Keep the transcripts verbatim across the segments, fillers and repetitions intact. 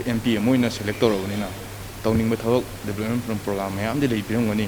M P ꯑꯃ ꯑꯣꯏꯅ select ꯇꯧꯔꯕꯅꯤꯅ ꯇꯧꯅꯤꯡꯕ ꯊꯕꯛ ꯗꯤꯕ꯭ꯂꯞꯃꯦꯟ ꯄ꯭ꯔꯣꯒ꯭ꯔꯥꯝ ꯃꯌꯥꯝꯗꯤ ꯂꯩꯕꯤꯔꯝꯒꯅꯤ꯫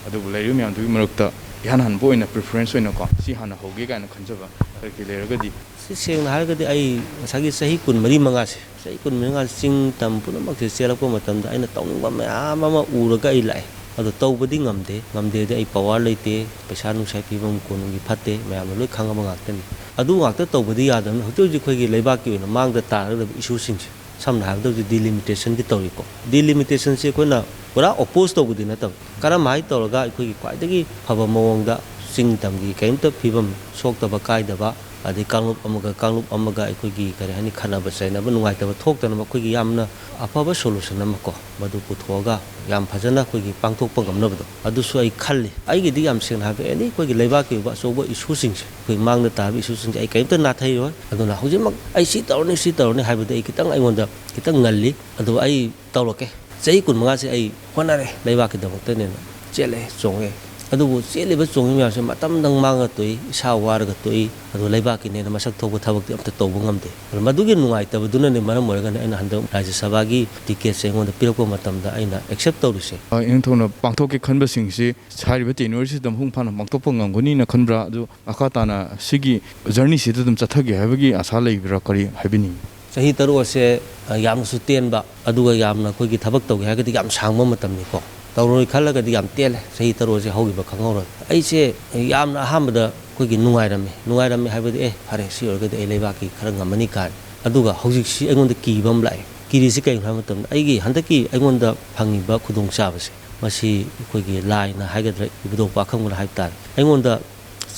ꯑꯗꯨꯕꯨ ꯂꯩꯔꯤꯕ ꯃꯌꯥꯝꯗꯨꯒꯤ ꯃꯔꯛꯇ ꯏꯍꯥꯟ ꯍꯥꯟꯕ ꯑꯣꯏꯅ ꯄ꯭ꯔꯤꯐꯔꯦꯟꯁ ꯑꯣꯏꯅꯀꯣ, ꯁꯤ ꯍꯥꯟꯅ ꯍꯧꯒꯦ ꯀꯥꯏꯅ ꯈꯟꯖꯕ ꯀꯔꯤ ꯀꯔꯤ ꯂꯩꯔꯒꯗꯤ? ꯁꯤ ꯁꯦꯡꯅ ꯍꯥꯏꯔꯒꯗꯤ ꯑꯩ ꯉꯁꯥꯏꯒꯤ ꯆꯍꯤ ꯀꯨꯟꯃꯔꯤ ꯃꯉꯥꯁꯦ, ꯆꯍꯤ ꯀꯨꯟꯃꯔꯤ ꯃꯉꯥ ꯆꯤꯡ ꯇꯝ ꯄꯨꯝꯅꯃꯛꯁꯦ ꯆꯦꯜꯂꯛꯄ ꯃꯇꯝꯗ ꯑꯩꯅ ꯇꯧꯅꯤꯡꯕ ꯃꯌꯥꯝ ꯑꯃ ꯎꯔꯒ ꯑꯩ ꯂꯥꯛꯑꯦ꯫ ꯑꯗꯣ ꯇꯧꯕꯗꯤ ꯉꯝꯗꯦ꯫ ꯉꯝꯗꯦꯗꯤ ꯑꯩ ꯄꯋꯥꯔ ꯂꯩꯇꯦ, ꯄꯩꯁꯥ ꯅꯨꯡꯁꯥ ꯐꯤꯕꯝ ꯀꯣꯟꯅꯨꯡꯒꯤ ꯐꯠꯇꯦ, ꯃꯌꯥꯝꯅ ꯂꯣꯏ ꯈꯪꯉꯕ ꯉꯥꯛꯇꯅꯤ꯫ ꯑꯗꯨ ꯉꯥꯛꯇ ꯇꯧꯕꯗꯤ ꯌꯥꯗꯕꯅꯤꯅ ꯍꯧꯖꯤꯛ ꯍꯧꯖꯤꯛ ꯑꯩꯈꯣꯏꯒꯤ ꯂꯩꯕꯥꯛꯀꯤ ꯑꯣꯏꯅ ꯃꯥꯡꯗ ꯇꯥꯔꯒꯗꯕ ꯏꯁꯨꯁꯤꯡꯁꯦ, ꯁꯝꯅ ꯍꯥꯏꯔꯕꯗ ꯍꯧꯖꯤꯛ ꯗꯤꯂꯤꯃꯤꯇꯦꯁꯟꯒꯤ ꯇꯧꯔꯤꯀꯣ꯫ ꯗꯤꯂꯤꯃꯤꯇꯦꯁꯟꯁꯦ ꯑꯩꯈꯣꯏꯅ ꯄꯨꯔꯥ ꯑꯣꯄꯣꯖ ꯇꯧꯕꯗꯤ ꯅꯠꯇꯕ, ꯀꯔꯝ ꯍꯥꯏ ꯇꯧꯔꯒ ꯑꯩꯈꯣꯏꯒꯤ ꯈ꯭ꯋꯥꯏꯗꯒꯤ ꯐꯕ ꯃꯑꯣꯡꯗ ꯆꯤꯡ ꯇꯝꯒꯤ ꯀꯔꯤꯝꯇ ꯐꯤꯕꯝ ꯁꯣꯛꯇꯕ ꯀꯥꯏꯗꯕ, ꯑꯗꯩ ꯀꯥꯡꯂꯨꯞ ꯑꯃꯒ ꯀꯥꯡꯂꯨꯞ ꯑꯃꯒ ꯑꯩꯈꯣꯏꯒꯤ ꯀꯔꯤ ꯍꯥꯏꯅꯤ, ꯈꯠꯅꯕ ꯆꯩꯅꯕ ꯅꯨꯡꯉꯥꯏꯇꯕ ꯊꯣꯛꯇꯅꯕ ꯑꯩꯈꯣꯏꯒꯤ ꯌꯥꯝꯅ ꯑꯐꯕ ꯁꯣꯂꯨꯁꯟ ꯑꯃ ꯀꯣ, ꯃꯗꯨ ꯄꯨꯊꯣꯛꯑꯒ ꯌꯥꯝ ꯐꯖꯅ ꯑꯩꯈꯣꯏꯒꯤ ꯄꯥꯡꯊꯣꯛꯄ ꯉꯝꯅꯕꯗꯣ, ꯑꯗꯨꯁꯨ ꯑꯩ ꯈꯜꯂꯤ꯫ ꯑꯩꯒꯤꯗꯤ ꯌꯥꯝ ꯁꯦꯡꯅ ꯍꯥꯏꯕꯗ ꯑꯦꯅꯤ ꯑꯩꯈꯣꯏꯒꯤ ꯂꯩꯕꯥꯛꯀꯤ ꯑꯣꯏꯕ ꯑꯆꯧꯕ ꯏꯁꯨꯁꯤꯡꯁꯦ, ꯑꯩꯈꯣꯏ ꯃꯥꯡꯗ ꯇꯥꯕ ꯏꯁꯨꯁꯤꯡꯁꯦ ꯑꯩ ꯀꯔꯤꯝꯇ ꯅꯥꯊꯩꯔꯣꯏ꯫ ꯑꯗꯨꯅ ꯍꯧꯖꯤꯛꯃꯛ ꯑꯩ ꯁꯤ ꯇꯧꯔꯅꯤ, ꯁꯤ ꯇꯧꯔꯅꯤ ꯍꯥꯏꯕꯗꯤ ꯑꯩ ꯈꯤꯇꯪ ꯑꯩꯉꯣꯟꯗ ꯈꯤꯇꯪ ꯉꯜꯂꯤ꯫ ꯑꯗꯨ ꯑꯩ ꯇꯧꯔꯛꯀꯦ꯫ ꯆꯍꯤ ꯀꯨꯟꯃꯉꯥꯁꯦ ꯑꯩ ꯍꯣꯠꯅꯔꯦ, ꯂꯩꯕꯥꯛꯀꯤꯗꯃꯛꯇꯅꯦꯅ ꯆꯦꯜꯂꯦ, ꯆꯣꯡꯉꯦ꯫ ꯑꯗꯨꯕꯨ ꯆꯦꯜꯂꯤꯕ ꯆꯣꯡꯉꯤꯕ ꯃꯌꯥꯝꯁꯦ ꯃꯇꯝꯗꯪ ꯃꯥꯡꯉ ꯇꯣꯛꯏ, ꯏꯁꯥ ꯋꯥꯔꯒ ꯇꯣꯛꯏ, ꯑꯗꯨ ꯂꯩꯕꯥꯛꯀꯤꯅꯦꯅ ꯃꯁꯛ ꯊꯣꯛꯄ ꯊꯕꯛꯇꯤ ꯑꯝꯇ ꯇꯧꯕ ꯉꯝꯗꯦ꯫ ꯑꯗꯨ ꯃꯗꯨꯒꯤ ꯅꯨꯡꯉꯥꯏꯇꯕꯗꯨꯅꯅꯦ ꯃꯔꯝ ꯑꯣꯏꯔꯒꯅꯦ ꯑꯩꯅ ꯍꯟꯗꯛ ꯔꯥꯖ꯭ꯌ ꯁꯚꯥꯒꯤ ꯇꯤꯀꯦꯠꯁꯦ ꯑꯩꯉꯣꯟꯗ ꯄꯤꯔꯛꯄ ꯃꯇꯝꯗ ꯑꯩꯅ ꯑꯦꯛꯁꯦꯞ ꯇꯧꯔꯤꯁꯦ꯫ ꯑ, ꯏꯅꯤꯡꯊꯧꯅ ꯄꯥꯡꯊꯣꯛꯀꯦ ꯈꯟꯕꯁꯤꯡꯁꯤ ꯍꯥꯏꯔꯤꯕ ꯇꯦꯅ꯭ꯌꯨꯔꯁꯤꯗ ꯃꯄꯨꯡ ꯐꯥꯅ ꯄꯥꯡꯊꯣꯛꯄ ꯉꯝꯒꯅꯤꯅ ꯈꯟꯕ꯭ꯔꯥ? ꯑꯗꯨ ꯃꯈꯥ ꯇꯥꯅ ꯁꯤꯒꯤ ꯖꯔꯅꯤꯁꯤꯗ ꯑꯗꯨꯝ ꯆꯠꯊꯒꯦ ꯍꯥꯏꯕꯒꯤ ꯑꯥꯁꯥ ꯂꯩꯕ꯭ꯔꯥ? ꯀꯔꯤ ꯍꯥꯏꯕꯤꯅꯤꯡꯉꯤ? ꯆꯍꯤ ꯇꯔꯨꯛ ꯑꯁꯦ, ꯑ, ꯌꯥꯝꯅꯁꯨ ꯇꯦꯟꯕ, ꯑꯗꯨꯒ ꯌꯥꯝꯅ ꯑꯩꯈꯣꯏꯒꯤ ꯊꯕꯛ ꯇꯧꯒꯦ ꯍꯥꯏꯔꯒꯗꯤ ꯌꯥꯝ ꯁꯥꯡꯕ ꯃꯇꯝꯅꯤꯀꯣ꯫ ꯇꯧꯔꯣꯏ ꯈꯜꯂꯒꯗꯤ ꯌꯥꯝ ꯇꯦꯜꯂꯦ, ꯆꯍꯤ ꯇꯔꯨꯛ ꯑꯁꯦ ꯍꯧꯈꯤꯕ ꯈꯪꯍꯧꯔꯣꯏ꯫ ꯑꯩꯁꯦ ꯌꯥꯝꯅ ꯑꯍꯥꯟꯕꯗ ꯑꯩꯈꯣꯏꯒꯤ ꯅꯨꯡꯉꯥꯏꯔꯝꯃꯤ꯫ ꯅꯨꯡꯉꯥꯏꯔꯝꯃꯤ ꯍꯥꯏꯕꯗꯤ, "ꯑꯦ, ꯐꯔꯦ, ꯁꯤ ꯑꯣꯏꯔꯒꯗꯤ ꯑꯩ ꯂꯩꯕꯥꯛꯀꯤ ꯈꯔ ꯉꯝꯃꯅꯤ" ꯀꯥꯏꯅ꯫ ꯑꯗꯨꯒ ꯍꯧꯖꯤꯛꯁꯤ ꯑꯩꯉꯣꯟꯗ ꯀꯤꯕ ꯑꯃ ꯂꯥꯛꯑꯦ꯫ ꯀꯤꯔꯤꯁꯤ ꯀꯩꯒꯤꯅꯣ ꯍꯥꯏꯕ ꯃꯇꯝꯗ, ꯑꯩꯒꯤ ꯍꯟꯗꯛꯀꯤ ꯑꯩꯉꯣꯟꯗ ꯐꯪꯉꯤꯕ ꯈꯨꯗꯣꯡꯆꯥꯕꯁꯦ, ꯃꯁꯤ ꯑꯩꯈꯣꯏꯒꯤ ꯂꯥꯏꯅ ꯍꯥꯏꯒꯗ꯭ꯔꯥ, ꯏꯕꯨꯙꯧ ꯄꯥꯈꯪꯕꯅ ꯍꯥꯏꯕ ꯇꯥꯔꯦ, ꯑꯩꯉꯣꯟꯗ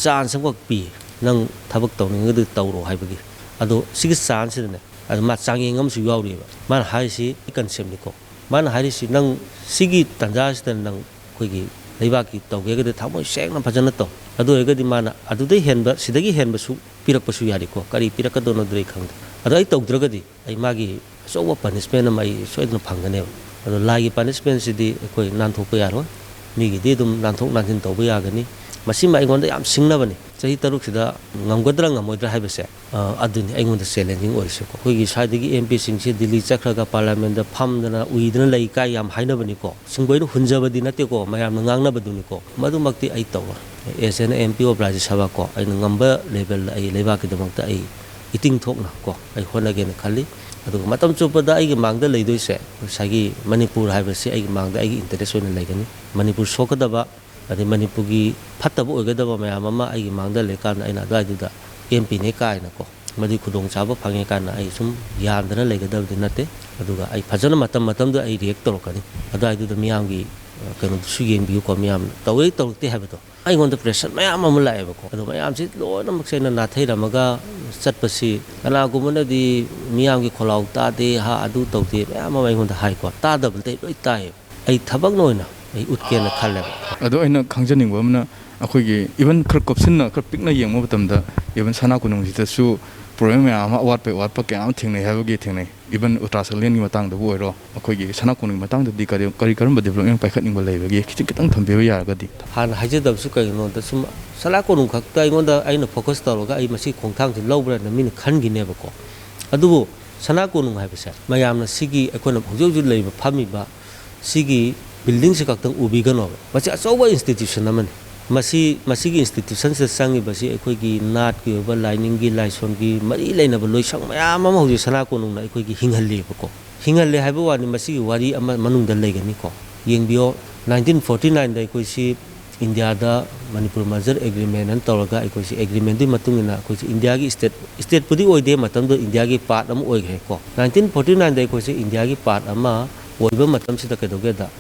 ꯆꯥꯟꯁ ꯑꯃꯈꯛ ꯄꯤ, "ꯅꯪ ꯊꯕꯛ ꯇꯧꯅꯤꯡꯉꯒꯗꯤ ꯇꯧꯔꯣ" ꯍꯥꯏꯕꯒꯤ꯫ ꯑꯗꯣ ꯁꯤꯒꯤ ꯆꯥꯟꯁꯁꯤꯗꯅꯦ, ꯑꯗꯣ ꯃꯥ ꯆꯥꯡꯌꯦꯡ ꯑꯃꯁꯨ ꯌꯥꯎꯔꯤꯑꯕ꯫ ꯃꯥꯅ ꯍꯥꯏꯔꯤꯁꯤ ꯀꯟꯁꯦꯞꯅꯤꯀꯣ꯫ ꯃꯥꯅ ꯍꯥꯏꯔꯤꯁꯤ, "ꯅꯪ ꯁꯤꯒꯤ ꯇꯥꯟꯖꯥꯁꯤꯗ ꯅꯪ ꯑꯩꯈꯣꯏꯒꯤ ꯂꯩꯕꯥꯛꯀꯤ ꯇꯧꯒꯦꯒꯗꯤ ꯊꯃꯣꯏ ꯁꯦꯡꯅ ꯐꯖꯅ ꯇꯧ꯫ ꯑꯗꯨ ꯑꯣꯏꯔꯒꯗꯤ ꯃꯥꯅ ꯑꯗꯨꯗꯩ ꯍꯦꯟꯕ, ꯁꯤꯗꯒꯤ ꯍꯦꯟꯕꯁꯨ ꯄꯤꯔꯛꯄꯁꯨ ꯌꯥꯔꯤꯀꯣ꯫ ꯀꯔꯤ ꯄꯤꯔꯛꯀꯗꯣꯏꯅꯣꯗꯨꯗꯤ ꯑꯩ ꯈꯪꯗꯦ꯫ ꯑꯗꯣ ꯑꯩ ꯇꯧꯗ꯭ꯔꯒꯗꯤ ꯑꯩ ꯃꯥꯒꯤ ꯑꯆꯧꯕ ꯄꯅꯤꯁꯃꯦꯟ ꯑꯃ ꯑꯩ ꯁꯣꯏꯗꯅ ꯐꯪꯒꯅꯦꯕ꯫ ꯑꯗꯣ ꯂꯥꯏꯒꯤ ꯄꯅꯤꯁꯃꯦꯟꯁꯤꯗꯤ ꯑꯩꯈꯣꯏ ꯅꯥꯟꯊꯣꯛꯄ ꯌꯥꯔꯣꯏ꯫ ꯃꯤꯒꯤꯗꯤ ꯑꯗꯨꯝ ꯅꯥꯟꯊꯣꯛ ꯅꯥꯟꯁꯤꯟ ꯇꯧꯕ ꯌꯥꯒꯅꯤ꯫ ꯃꯁꯤꯃ ꯑꯩꯉꯣꯟꯗ ꯌꯥꯝ ꯁꯤꯡꯅꯕꯅꯤ꯫ ꯆꯍꯤ ꯇꯔꯨꯛꯁꯤꯗ ꯉꯝꯒꯗ꯭ꯔꯥ ꯉꯝꯃꯣꯏꯗ꯭ꯔꯥ ꯍꯥꯏꯕꯁꯦ, ꯑ, ꯑꯗꯨꯅꯤ ꯑꯩꯉꯣꯟꯗ ꯆꯦꯂꯦꯟꯖꯤꯡ ꯑꯣꯏꯔꯤꯁꯦꯀꯣ꯫ ꯑꯩꯈꯣꯏꯒꯤ ꯁ꯭ꯋꯥꯏꯗꯒꯤ ꯑꯦꯝ ꯄꯤꯁꯤꯡꯁꯦ ꯗꯤꯜꯂꯤ ꯆꯠꯈ꯭ꯔꯒ ꯄꯥꯔꯂꯤꯌꯥꯃꯦꯟꯗ ꯐꯝꯗꯅ ꯎꯏꯗꯅ ꯂꯩ ꯀꯥꯏ ꯌꯥꯝ ꯍꯥꯏꯅꯕꯅꯤꯀꯣ꯫ ꯁꯤꯡꯕꯣꯏꯅ ꯍꯨꯟꯖꯕꯗꯤ ꯅꯠꯇꯦꯀꯣ, ꯃꯌꯥꯝꯅ ꯉꯥꯡꯅꯕꯗꯨꯅꯤꯀꯣ꯫ ꯃꯗꯨꯃꯛꯇꯤ ꯑꯩ ꯇꯧꯔꯣꯏ꯫ As an M P of Rajya Sabha ꯀꯣ, ꯑꯩꯅ ꯉꯝꯕ ꯂꯦꯚꯦꯜꯗ ꯑꯩ ꯂꯩꯕꯥꯛꯀꯤꯗꯃꯛꯇ ꯑꯩ ꯏꯇꯤꯡ ꯊꯣꯛꯅ ꯀꯣ, ꯑꯩ ꯍꯣꯠꯅꯒꯦꯅ ꯈꯜꯂꯤ꯫ ꯑꯗꯨꯒ ꯃꯇꯝ ꯆꯨꯞꯄꯗ ꯑꯩꯒꯤ ꯃꯥꯡꯗ ꯂꯩꯗꯣꯏꯁꯦ ꯉꯁꯥꯏꯒꯤ ꯃꯅꯤꯄꯨꯔ ꯍꯥꯏꯕꯁꯤ ꯑꯩꯒꯤ ꯃꯥꯡꯗ ꯑꯩꯒꯤ ꯏꯟꯇꯔꯦꯁ ꯑꯣꯏꯅ ꯂꯩꯒꯅꯤ꯫ ꯃꯅꯤꯄꯨꯔ ꯁꯣꯛꯀꯗꯕ, ꯑꯗꯩ ꯃꯅꯤꯄꯨꯔꯒꯤ ꯐꯠꯇꯕ ꯑꯣꯏꯒꯗꯕ ꯃꯌꯥꯝ ꯑꯃ ꯑꯩꯒꯤ ꯃꯥꯡꯗ ꯂꯩꯀꯥꯟꯗ ꯑꯩꯅ ꯑꯗꯨꯋꯥꯏꯗꯨꯗ ꯑꯦꯝ ꯄꯤꯅꯦ ꯀꯥꯏꯅꯀꯣ, ꯃꯗꯨꯒꯤ ꯈꯨꯗꯣꯡꯆꯥꯕ ꯐꯪꯉꯦ ꯀꯥꯏꯅ ꯑꯩ ꯁꯨꯝ ꯌꯥꯟꯗꯅ ꯂꯩꯒꯗꯕꯗꯤ ꯅꯠꯇꯦ꯫ ꯑꯗꯨꯒ ꯑꯩ ꯐꯖꯅ ꯃꯇꯝ ꯃꯇꯝꯗꯨꯗ ꯑꯩ ꯔꯤꯌꯦꯛ ꯇꯧꯔꯛꯀꯅꯤ꯫ ꯑꯗꯨꯋꯥꯏꯗꯨꯗ ꯃꯤꯌꯥꯝꯒꯤ, ꯑ, ꯀꯩꯅꯣꯗꯨꯁꯨ ꯌꯦꯡꯕꯤꯌꯨꯀꯣ, ꯃꯤꯌꯥꯝꯅ ꯇꯧꯋꯦ ꯇꯧꯔꯛꯇꯦ ꯍꯥꯏꯕꯗꯣ꯫ ꯑꯩꯉꯣꯟꯗ ꯄ꯭ꯔꯦꯁꯔ ꯃꯌꯥꯝ ꯑꯃ ꯂꯥꯛꯑꯦꯕꯀꯣ꯫ ꯑꯗꯣ ꯃꯌꯥꯝꯁꯤ ꯂꯣꯏꯅꯃꯛꯁꯦ ꯑꯩꯅ ꯅꯥꯊꯩꯔꯝꯃꯒ ꯆꯠꯄꯁꯤ ꯀꯅꯥꯒꯨꯝꯕꯅꯗꯤ ꯃꯤꯌꯥꯝꯒꯤ ꯈꯣꯜꯂꯥꯎ ꯇꯥꯗꯦ, ꯍꯥ, ꯑꯗꯨ ꯇꯧꯗꯦ, ꯃꯌꯥꯝ ꯑꯃ ꯑꯩꯉꯣꯟꯗ ꯍꯥꯏꯀꯣ꯫ ꯇꯥꯗꯕ ꯅꯠꯇꯦ, ꯂꯣꯏ ꯇꯥꯏꯌꯦꯕ꯫ ꯑꯩ ꯊꯕꯛꯅ ꯑꯣꯏꯅ ꯑꯩ ꯎꯠꯀꯦꯅ ꯈꯜꯂꯦꯕ꯫ ꯑꯗꯣ ꯑꯩꯅ ꯈꯪꯖꯅꯤꯡꯕ ꯑꯃꯅ, ꯑꯩꯈꯣꯏꯒꯤ even ꯈꯔ ꯀꯨꯞꯁꯤꯟꯅ, ꯈꯔ ꯄꯤꯛꯅ ꯌꯦꯡꯕ ꯃꯇꯝꯗ, even ꯁꯅꯥ ꯀꯣꯅꯨꯡꯁꯤꯗꯁꯨ ꯄ꯭ꯔꯣꯕ꯭ꯂꯦꯝ ꯃꯌꯥꯝ ꯑꯃ, ꯑꯋꯥꯠꯄ ꯑꯋꯥꯠꯄ ꯀꯌꯥ ꯑꯃ ꯊꯦꯡꯅꯩ ꯍꯥꯏꯕꯒꯤ ꯊꯦꯡꯅꯩ꯫ Even ꯎꯇ꯭ꯔꯥ ꯁꯛꯂꯦꯟꯒꯤ ꯃꯇꯥꯡꯗꯕꯨ ꯑꯣꯏꯔꯣ, ꯑꯩꯈꯣꯏꯒꯤ ꯁꯅꯥ ꯀꯣꯅꯨꯡꯒꯤ ꯃꯇꯥꯡꯗꯗꯤ ꯀꯔꯤ, ꯀꯔꯤ ꯀꯔꯝꯕ ꯗꯤꯕ꯭ꯂꯞꯃꯦꯟ ꯄꯥꯏꯈꯠꯅꯤꯡꯕ ꯂꯩꯕꯒꯦ? ꯈꯤꯇꯪ, ꯈꯤꯇꯪ ꯊꯝꯕꯤꯕ ꯌꯥꯔꯒꯗꯤ꯫ ꯍꯥꯟꯅ ꯍꯥꯏꯖꯗꯕꯁꯨ ꯀꯩꯒꯤꯅꯣꯗ, ꯁꯨꯝ ꯁꯅꯥ ꯀꯣꯅꯨꯡ ꯈꯛꯇ ꯑꯩꯉꯣꯟꯗ, ꯑꯩꯅ ꯐꯣꯀꯁ ꯇꯧꯔꯒ ꯑꯩ ꯃꯁꯤ ꯈꯣꯡꯊꯥꯡꯁꯤ ꯂꯧꯕ꯭ꯔꯅ ꯃꯤꯅ ꯈꯟꯈꯤꯅꯦꯕꯀꯣ꯫ ꯑꯗꯨꯕꯨ ꯁꯅꯥ ꯀꯣꯅꯨꯡ ꯍꯥꯏꯕꯁꯦ ꯃꯌꯥꯝꯅ ꯁꯤꯒꯤ ꯑꯩꯈꯣꯏꯅ ꯍꯧꯖꯤꯛ ꯍꯧꯖꯤꯛ ꯂꯩꯔꯤꯕ ꯐꯝꯃꯤꯕ ꯁꯤꯒꯤ ꯕꯤꯜꯗꯤꯡꯁꯤ ꯈꯛꯇꯪ ꯎꯕꯤꯒꯅꯣꯕ꯫ ꯃꯁꯤ ꯑꯆꯧꯕ ꯏꯟꯁꯇꯤꯇ꯭ꯌꯨꯁꯟ ꯑꯃꯅꯤ꯫ ꯃꯁꯤ, ꯃꯁꯤꯒꯤ ꯏꯟꯁꯇꯤꯇ꯭ꯌꯨꯁꯟꯁꯤꯗ ꯆꯪꯉꯤꯕꯁꯤ ꯑꯩꯈꯣꯏꯒꯤ ꯅꯥꯠꯀꯤ ꯑꯣꯏꯕ, ꯂꯥꯏꯅꯤꯡꯒꯤ, ꯂꯥꯏꯁꯣꯟꯒꯤ ꯃꯔꯤ ꯂꯩꯅꯕ ꯂꯣꯏꯁꯪ ꯃꯌꯥꯝ ꯑꯃ ꯍꯧꯖꯤꯛ ꯁꯅꯥ ꯀꯣꯅꯨꯡꯅ ꯑꯩꯈꯣꯏꯒꯤ ꯍꯤꯡꯍꯜꯂꯤꯕꯀꯣ꯫ ꯍꯤꯡꯍꯜꯂꯦ ꯍꯥꯏꯕ ꯋꯥꯅꯤ, ꯃꯁꯤꯒꯤ ꯋꯥꯔꯤ ꯑꯃ ꯃꯅꯨꯡꯗ ꯂꯩꯒꯅꯤꯀꯣ꯫ ꯌꯦꯡꯕꯤꯌꯣ, ꯅꯥꯏꯟꯇꯤꯟ ꯐꯣꯔꯇꯤ ꯅꯥꯏꯟꯗ ꯑꯩꯈꯣꯏꯁꯤ ꯏꯟꯗꯤꯌꯥꯗ ꯃꯅꯤꯄꯨꯔ ꯃꯔꯖꯔ ꯑꯦꯒ꯭ꯔꯤꯃꯦꯟ ꯑꯅ ꯇꯧꯔꯒ ꯑꯩꯈꯣꯏꯁꯤ ꯑꯦꯒ꯭ꯔꯤꯃꯦꯟꯗꯨꯒꯤ ꯃꯇꯨꯡ ꯏꯟꯅ ꯑꯩꯈꯣꯏꯁꯤ ꯏꯟꯗꯤꯌꯥꯒꯤ ꯁ꯭ꯇꯦꯠ, ꯁ꯭ꯇꯦꯠꯄꯨꯗꯤ ꯑꯣꯏꯗꯦ, ꯃꯇꯝꯗꯨꯗ ꯏꯟꯗꯤꯌꯥꯒꯤ ꯄꯥꯔꯠ ꯑꯃ ꯑꯣꯏꯈ꯭ꯔꯦꯀꯣ꯫ ꯅꯥꯏꯟꯇꯤꯟ ꯐꯣꯔꯇꯤ ꯅꯥꯏꯟꯗ ꯑꯩꯈꯣꯏꯁꯤ ꯏꯟꯗꯤꯌꯥꯒꯤ ꯄꯥꯔꯠ ꯑꯃ ꯑꯣꯏꯕ ꯃꯇꯝꯁꯤꯗ ꯀꯩꯗꯧꯒꯦꯗ,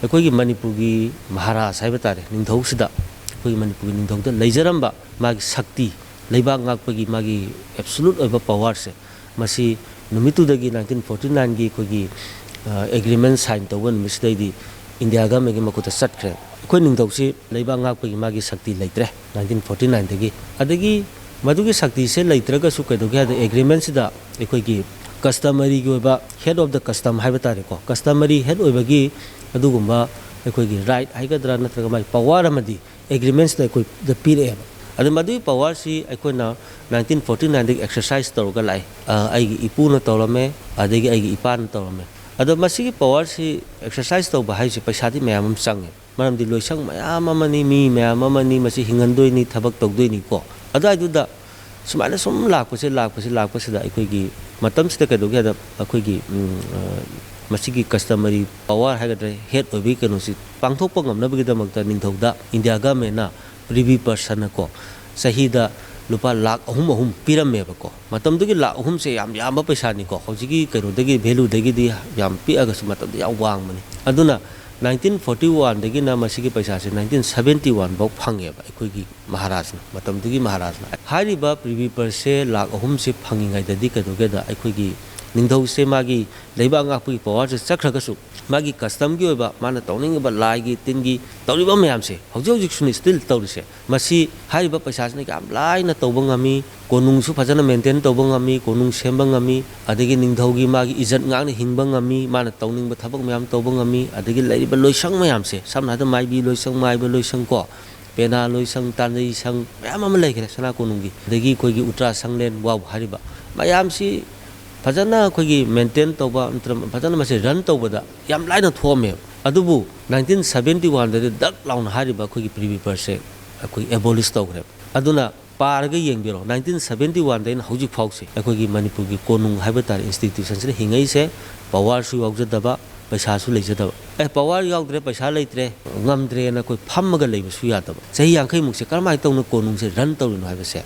ꯑꯩꯈꯣꯏꯒꯤ ꯃꯅꯤꯄꯨꯔꯒꯤ ꯃꯍꯥꯔꯥꯖ ꯍꯥꯏꯕ ꯇꯥꯔꯦ, ꯅꯤꯡꯊꯧꯁꯤꯗ, ꯑꯩꯈꯣꯏꯒꯤ ꯃꯅꯤꯄꯨꯔꯒꯤ ꯅꯤꯡꯊꯧꯗ ꯂꯩꯖꯔꯝꯕ ꯃꯥꯒꯤ ꯁꯛꯇꯤ, ꯂꯩꯕꯥꯛ ꯉꯥꯛꯄꯒꯤ ꯃꯥꯒꯤ ꯑꯦꯕꯁꯣꯂꯨꯠ ꯑꯣꯏꯕ ꯄꯋꯥꯔꯁꯦ, ꯃꯁꯤ ꯅꯨꯃꯤꯠꯇꯨꯗꯒꯤ, ꯅꯥꯏꯟꯇꯤꯟ ꯐꯣꯔꯇꯤ ꯅꯥꯏꯟꯒꯤ ꯑꯩꯈꯣꯏꯒꯤ, ꯑ, ꯑꯦꯒ꯭ꯔꯤꯃꯦꯟ ꯁꯥꯏꯟ ꯇꯧꯕ ꯅꯨꯃꯤꯠꯁꯤꯗꯩꯗꯤ ꯏꯟꯗꯤꯌꯥ ꯒꯃꯦꯟꯒꯤ ꯃꯈꯨꯠꯇ ꯆꯠꯈ꯭ꯔꯦ꯫ ꯑꯩꯈꯣꯏ ꯅꯤꯡꯊꯧꯁꯤ ꯂꯩꯕꯥꯛ ꯉꯥꯛꯄꯒꯤ ꯃꯥꯒꯤ ꯁꯛꯇꯤ ꯂꯩꯇ꯭ꯔꯦ ꯅꯥꯏꯟꯇꯤꯟ ꯐꯣꯔꯇꯤ ꯅꯥꯏꯟꯗꯒꯤ꯫ ꯑꯗꯒꯤ ꯃꯗꯨꯒꯤ ꯁꯛꯇꯤꯁꯦ ꯂꯩꯇ꯭ꯔꯒꯁꯨ ꯀꯩꯗꯧꯒꯦ ꯍꯥꯏꯗ, ꯑꯦꯒ꯭ꯔꯤꯃꯦꯟꯁꯤꯗ ꯑꯩꯈꯣꯏꯒꯤ ꯀꯁꯇꯃꯔꯤꯒꯤ ꯑꯣꯏꯕ head of the custom ꯍꯥꯏꯕ ꯇꯥꯔꯦꯀꯣ, ꯀꯁꯇꯃꯔꯤ ꯍꯦꯗ ꯑꯣꯏꯕꯒꯤ ꯑꯗꯨꯒꯨꯝꯕ ꯑꯩꯈꯣꯏꯒꯤ ꯔꯥꯏꯠ ꯍꯥꯏꯒꯗ꯭ꯔꯥ ꯅꯠꯇ꯭ꯔꯒ ꯃꯥꯒꯤ ꯄꯋꯥꯔ ꯑꯃꯗꯤ ꯑꯦꯒ꯭ꯔꯤꯃꯦꯟꯁꯤꯗ ꯑꯩꯈꯣꯏꯗ ꯄꯤꯔꯛꯑꯦꯕ꯫ ꯑꯗꯨ ꯃꯗꯨꯒꯤ ꯄꯋꯥꯔꯁꯤ ꯑꯩꯈꯣꯏꯅ ꯅꯥꯏꯟꯇꯤꯟ ꯐꯣꯔꯇꯤ ꯅꯥꯏꯟꯗꯒꯤ ꯑꯦꯛꯁꯔꯁꯥꯏꯁ ꯇꯧꯔꯒ ꯂꯥꯛꯑꯦ꯫ ꯑ, ꯑꯩꯒꯤ ꯏꯄꯨꯅ ꯇꯧꯔꯝꯃꯦ, ꯑꯗꯒꯤ ꯑꯩꯒꯤ ꯏꯄꯥꯅ ꯇꯧꯔꯝꯃꯦ꯫ ꯑꯗꯣ ꯃꯁꯤꯒꯤ ꯄꯋꯥꯔꯁꯤ ꯑꯦꯛꯁꯔꯁꯥꯏꯁ ꯇꯧꯕ ꯍꯥꯏꯁꯦ ꯄꯩꯁꯥꯗꯤ ꯃꯌꯥꯝ ꯑꯃ ꯆꯪꯉꯦ꯫ ꯃꯔꯝꯗꯤ ꯂꯣꯏꯁꯪ ꯃꯌꯥꯝ ꯑꯃꯅꯤ, ꯃꯤ ꯃꯌꯥꯝ ꯑꯃꯅꯤ, ꯃꯁꯤ ꯍꯤꯡꯍꯟꯗꯣꯏꯅꯤ, ꯊꯕꯛ ꯇꯧꯗꯣꯏꯅꯤꯀꯣ꯫ ꯑꯗꯨꯋꯥꯏꯗꯨꯗ ꯁꯨꯃꯥꯏꯅ ꯁꯨꯝ ꯂꯥꯛꯄꯁꯦ, ꯂꯥꯛꯄꯁꯦ, ꯂꯥꯛꯄꯁꯤꯗ ꯑꯩꯈꯣꯏꯒꯤ ꯃꯇꯝꯁꯤꯗ ꯀꯩꯗꯧꯒꯦ ꯍꯥꯏꯗ ꯑꯩꯈꯣꯏꯒꯤ, ꯎꯝ, ꯑ, ꯃꯁꯤꯒꯤ ꯀꯁꯇꯃꯔꯤ ꯄꯋꯥꯔ ꯍꯥꯏꯒꯗ꯭ꯔꯥ, ꯍꯦꯠ ꯑꯣꯏꯕꯒꯤ ꯀꯩꯅꯣꯁꯤ ꯄꯥꯡꯊꯣꯛꯄ ꯉꯝꯅꯕꯒꯤꯗꯃꯛꯇ ꯅꯤꯡꯊꯧꯗ ꯏꯟꯗꯤꯌꯥ ꯒꯃꯦꯟꯅ ꯄ꯭ꯔꯤꯚꯤ ꯄꯔꯁꯟꯅꯀꯣ ꯆꯍꯤꯗ ꯂꯨꯄꯥ ꯂꯥꯈ ꯑꯍꯨꯝ ꯑꯍꯨꯝ ꯄꯤꯔꯝꯃꯦꯕꯀꯣ꯫ ꯃꯇꯝꯗꯨꯒꯤ ꯂꯥꯈ ꯑꯍꯨꯝꯁꯦ ꯌꯥꯝ ꯌꯥꯝꯕ ꯄꯩꯁꯥꯅꯤꯀꯣ꯫ ꯍꯧꯖꯤꯛꯀꯤ ꯀꯩꯅꯣꯗꯒꯤ, ꯚꯦꯂꯨꯗꯒꯤꯗꯤ ꯌꯥꯝ ꯄꯤꯛꯑꯒꯁꯨ ꯃꯇꯝꯗꯨ ꯌꯥꯝ ꯋꯥꯡꯕꯅꯤ꯫ ꯑꯗꯨꯅ ꯅꯥꯏꯟꯇꯤꯟ ꯐꯣꯔꯇꯤ ꯋꯥꯟꯗꯒꯤꯅ ꯃꯁꯤꯒꯤ ꯄꯩꯁꯥꯁꯦ ꯅꯥꯏꯟꯇꯤꯟ ꯁꯕꯦꯟꯇꯤ ꯋꯥꯟ ꯐꯥꯎ ꯐꯪꯉꯦꯕ ꯑꯩꯈꯣꯏꯒꯤ ꯃꯍꯥꯔꯥꯖꯅ, ꯃꯇꯝꯗꯨꯒꯤ ꯃꯍꯥꯔꯥꯖꯅ꯫ ꯍꯥꯏꯔꯤꯕ ꯄ꯭ꯔꯤꯚꯤ ꯄꯔꯁꯦ ꯂꯥꯈ ꯑꯍꯨꯝꯁꯦ ꯐꯪꯉꯤꯉꯩꯗꯗꯤ ꯀꯩꯗꯧꯒꯦꯗ ꯑꯩꯈꯣꯏꯒꯤ ꯅꯤꯡꯊꯧꯁꯦ ꯃꯥꯒꯤ ꯂꯩꯕꯥꯛ ꯉꯥꯛꯄꯒꯤ ꯄꯋꯥꯔꯁꯦ ꯆꯠꯈ꯭ꯔꯒꯁꯨ ꯃꯥꯒꯤ ꯀꯁꯇꯝꯒꯤ ꯑꯣꯏꯕ ꯃꯥꯅ ꯇꯧꯅꯤꯡꯉꯤꯕ ꯂꯥꯏꯒꯤ ꯇꯤꯟꯒꯤ ꯇꯧꯔꯤꯕ ꯃꯌꯥꯝꯁꯦ ꯍꯧꯖꯤꯛ ꯍꯧꯖꯤꯛꯁꯨꯅꯤ ꯁ꯭ꯇꯤꯜ ꯇꯧꯔꯤꯁꯦ꯫ ꯃꯁꯤ ꯍꯥꯏꯔꯤꯕ ꯄꯩꯁꯥꯁꯤꯅ ꯌꯥꯝ ꯂꯥꯏꯅ ꯇꯧꯕ ꯉꯝꯃꯤ, ꯀꯣꯅꯨꯡꯁꯨ ꯐꯖꯅ ꯃꯦꯟꯇꯦꯟ ꯇꯧꯕ ꯉꯝꯃꯤ, ꯀꯣꯅꯨꯡ ꯁꯦꯝꯕ ꯉꯝꯃꯤ, ꯑꯗꯒꯤ ꯅꯤꯡꯊꯧꯒꯤ ꯃꯥꯒꯤ ꯏꯖꯠ ꯉꯥꯛꯅ ꯍꯤꯡꯕ ꯉꯝꯃꯤ, ꯃꯥꯅ ꯇꯧꯅꯤꯡꯕ ꯊꯕꯛ ꯃꯌꯥꯝ ꯇꯧꯕ ꯉꯝꯃꯤ, ꯑꯗꯒꯤ ꯂꯩꯔꯤꯕ ꯂꯣꯏꯁꯪ ꯃꯌꯥꯝꯁꯦ, ꯁꯝꯅ ꯍꯥꯏꯔꯕꯗ ꯃꯥꯏꯕꯤ ꯂꯣꯏꯁꯪ, ꯃꯥꯏꯕ ꯂꯣꯏꯁꯪ ꯀꯣ, ꯄꯦꯅꯥ ꯂꯣꯏꯁꯪ, ꯇꯥꯟꯖꯩ ꯁꯪ ꯃꯌꯥꯝ ꯑꯃ ꯂꯩꯈ꯭ꯔꯦ ꯁꯅꯥ ꯀꯣꯅꯨꯡꯒꯤ, ꯑꯗꯒꯤ ꯑꯩꯈꯣꯏꯒꯤ ꯎꯇ꯭ꯔꯥ ꯁꯪꯂꯦꯟ ꯋꯥꯎ ꯍꯥꯏꯔꯤꯕ ꯃꯌꯥꯝꯁꯤ ꯐꯖꯅ ꯑꯩꯈꯣꯏꯒꯤ ꯃꯦꯟꯇꯦꯟ ꯇꯧꯕ ꯅꯠꯇ꯭ꯔꯒ ꯐꯖꯅ ꯃꯁꯤ ꯔꯟ ꯇꯧꯕꯗ ꯌꯥꯝ ꯂꯥꯏꯅ ꯊꯣꯛꯑꯝꯃꯦꯕ꯫ ꯑꯗꯨꯕꯨ ꯅꯥꯏꯟꯇꯤꯟ ꯁꯕꯦꯟꯇꯤ ꯋꯥꯟꯗꯗꯤ ꯗꯛ ꯂꯥꯎꯅ ꯍꯥꯏꯔꯤꯕ ꯑꯩꯈꯣꯏꯒꯤ ꯄ꯭ꯔꯤꯚꯤ ꯄꯔꯁꯦ ꯑꯩꯈꯣꯏ ꯑꯦꯕꯣꯂꯤꯁ ꯇꯧꯈ꯭ꯔꯦꯕ꯫ ꯑꯗꯨꯅ ꯄꯥꯔꯒ ꯌꯦꯡꯕꯤꯔꯣ, ꯅꯥꯏꯟꯇꯤꯟ ꯁꯕꯦꯟꯇꯤ ꯋꯥꯟꯗꯩꯅ ꯍꯧꯖꯤꯛ ꯐꯥꯎꯁꯦ ꯑꯩꯈꯣꯏꯒꯤ ꯃꯅꯤꯄꯨꯔꯒꯤ ꯀꯣꯅꯨꯡ ꯍꯥꯏꯕ ꯇꯥꯔꯦ, ꯏꯟꯁꯇꯤꯇ꯭ꯌꯨꯁꯟꯁꯤꯅ ꯍꯤꯡꯉꯛꯏꯁꯦ ꯄꯋꯥꯔꯁꯨ ꯌꯥꯎꯖꯗꯕ, ꯄꯩꯁꯥꯁꯨ ꯂꯩꯖꯗꯕ꯫ ꯑꯦ, ꯄꯋꯥꯔ ꯌꯥꯎꯗ꯭ꯔꯦ, ꯄꯩꯁꯥ ꯂꯩꯇ꯭ꯔꯦ, ꯉꯝꯗ꯭ꯔꯦꯅ ꯑꯩꯈꯣꯏ ꯐꯝꯃꯒ ꯂꯩꯕꯁꯨ ꯌꯥꯗꯕ꯫ ꯆꯍꯤ ꯌꯥꯡꯈꯩꯃꯨꯛꯁꯦ ꯀꯔꯝꯍꯥꯏꯅ ꯇꯧꯅ ꯀꯣꯅꯨꯡꯁꯦ ꯔꯟ ꯇꯧꯔꯤꯅꯣ ꯍꯥꯏꯕꯁꯦ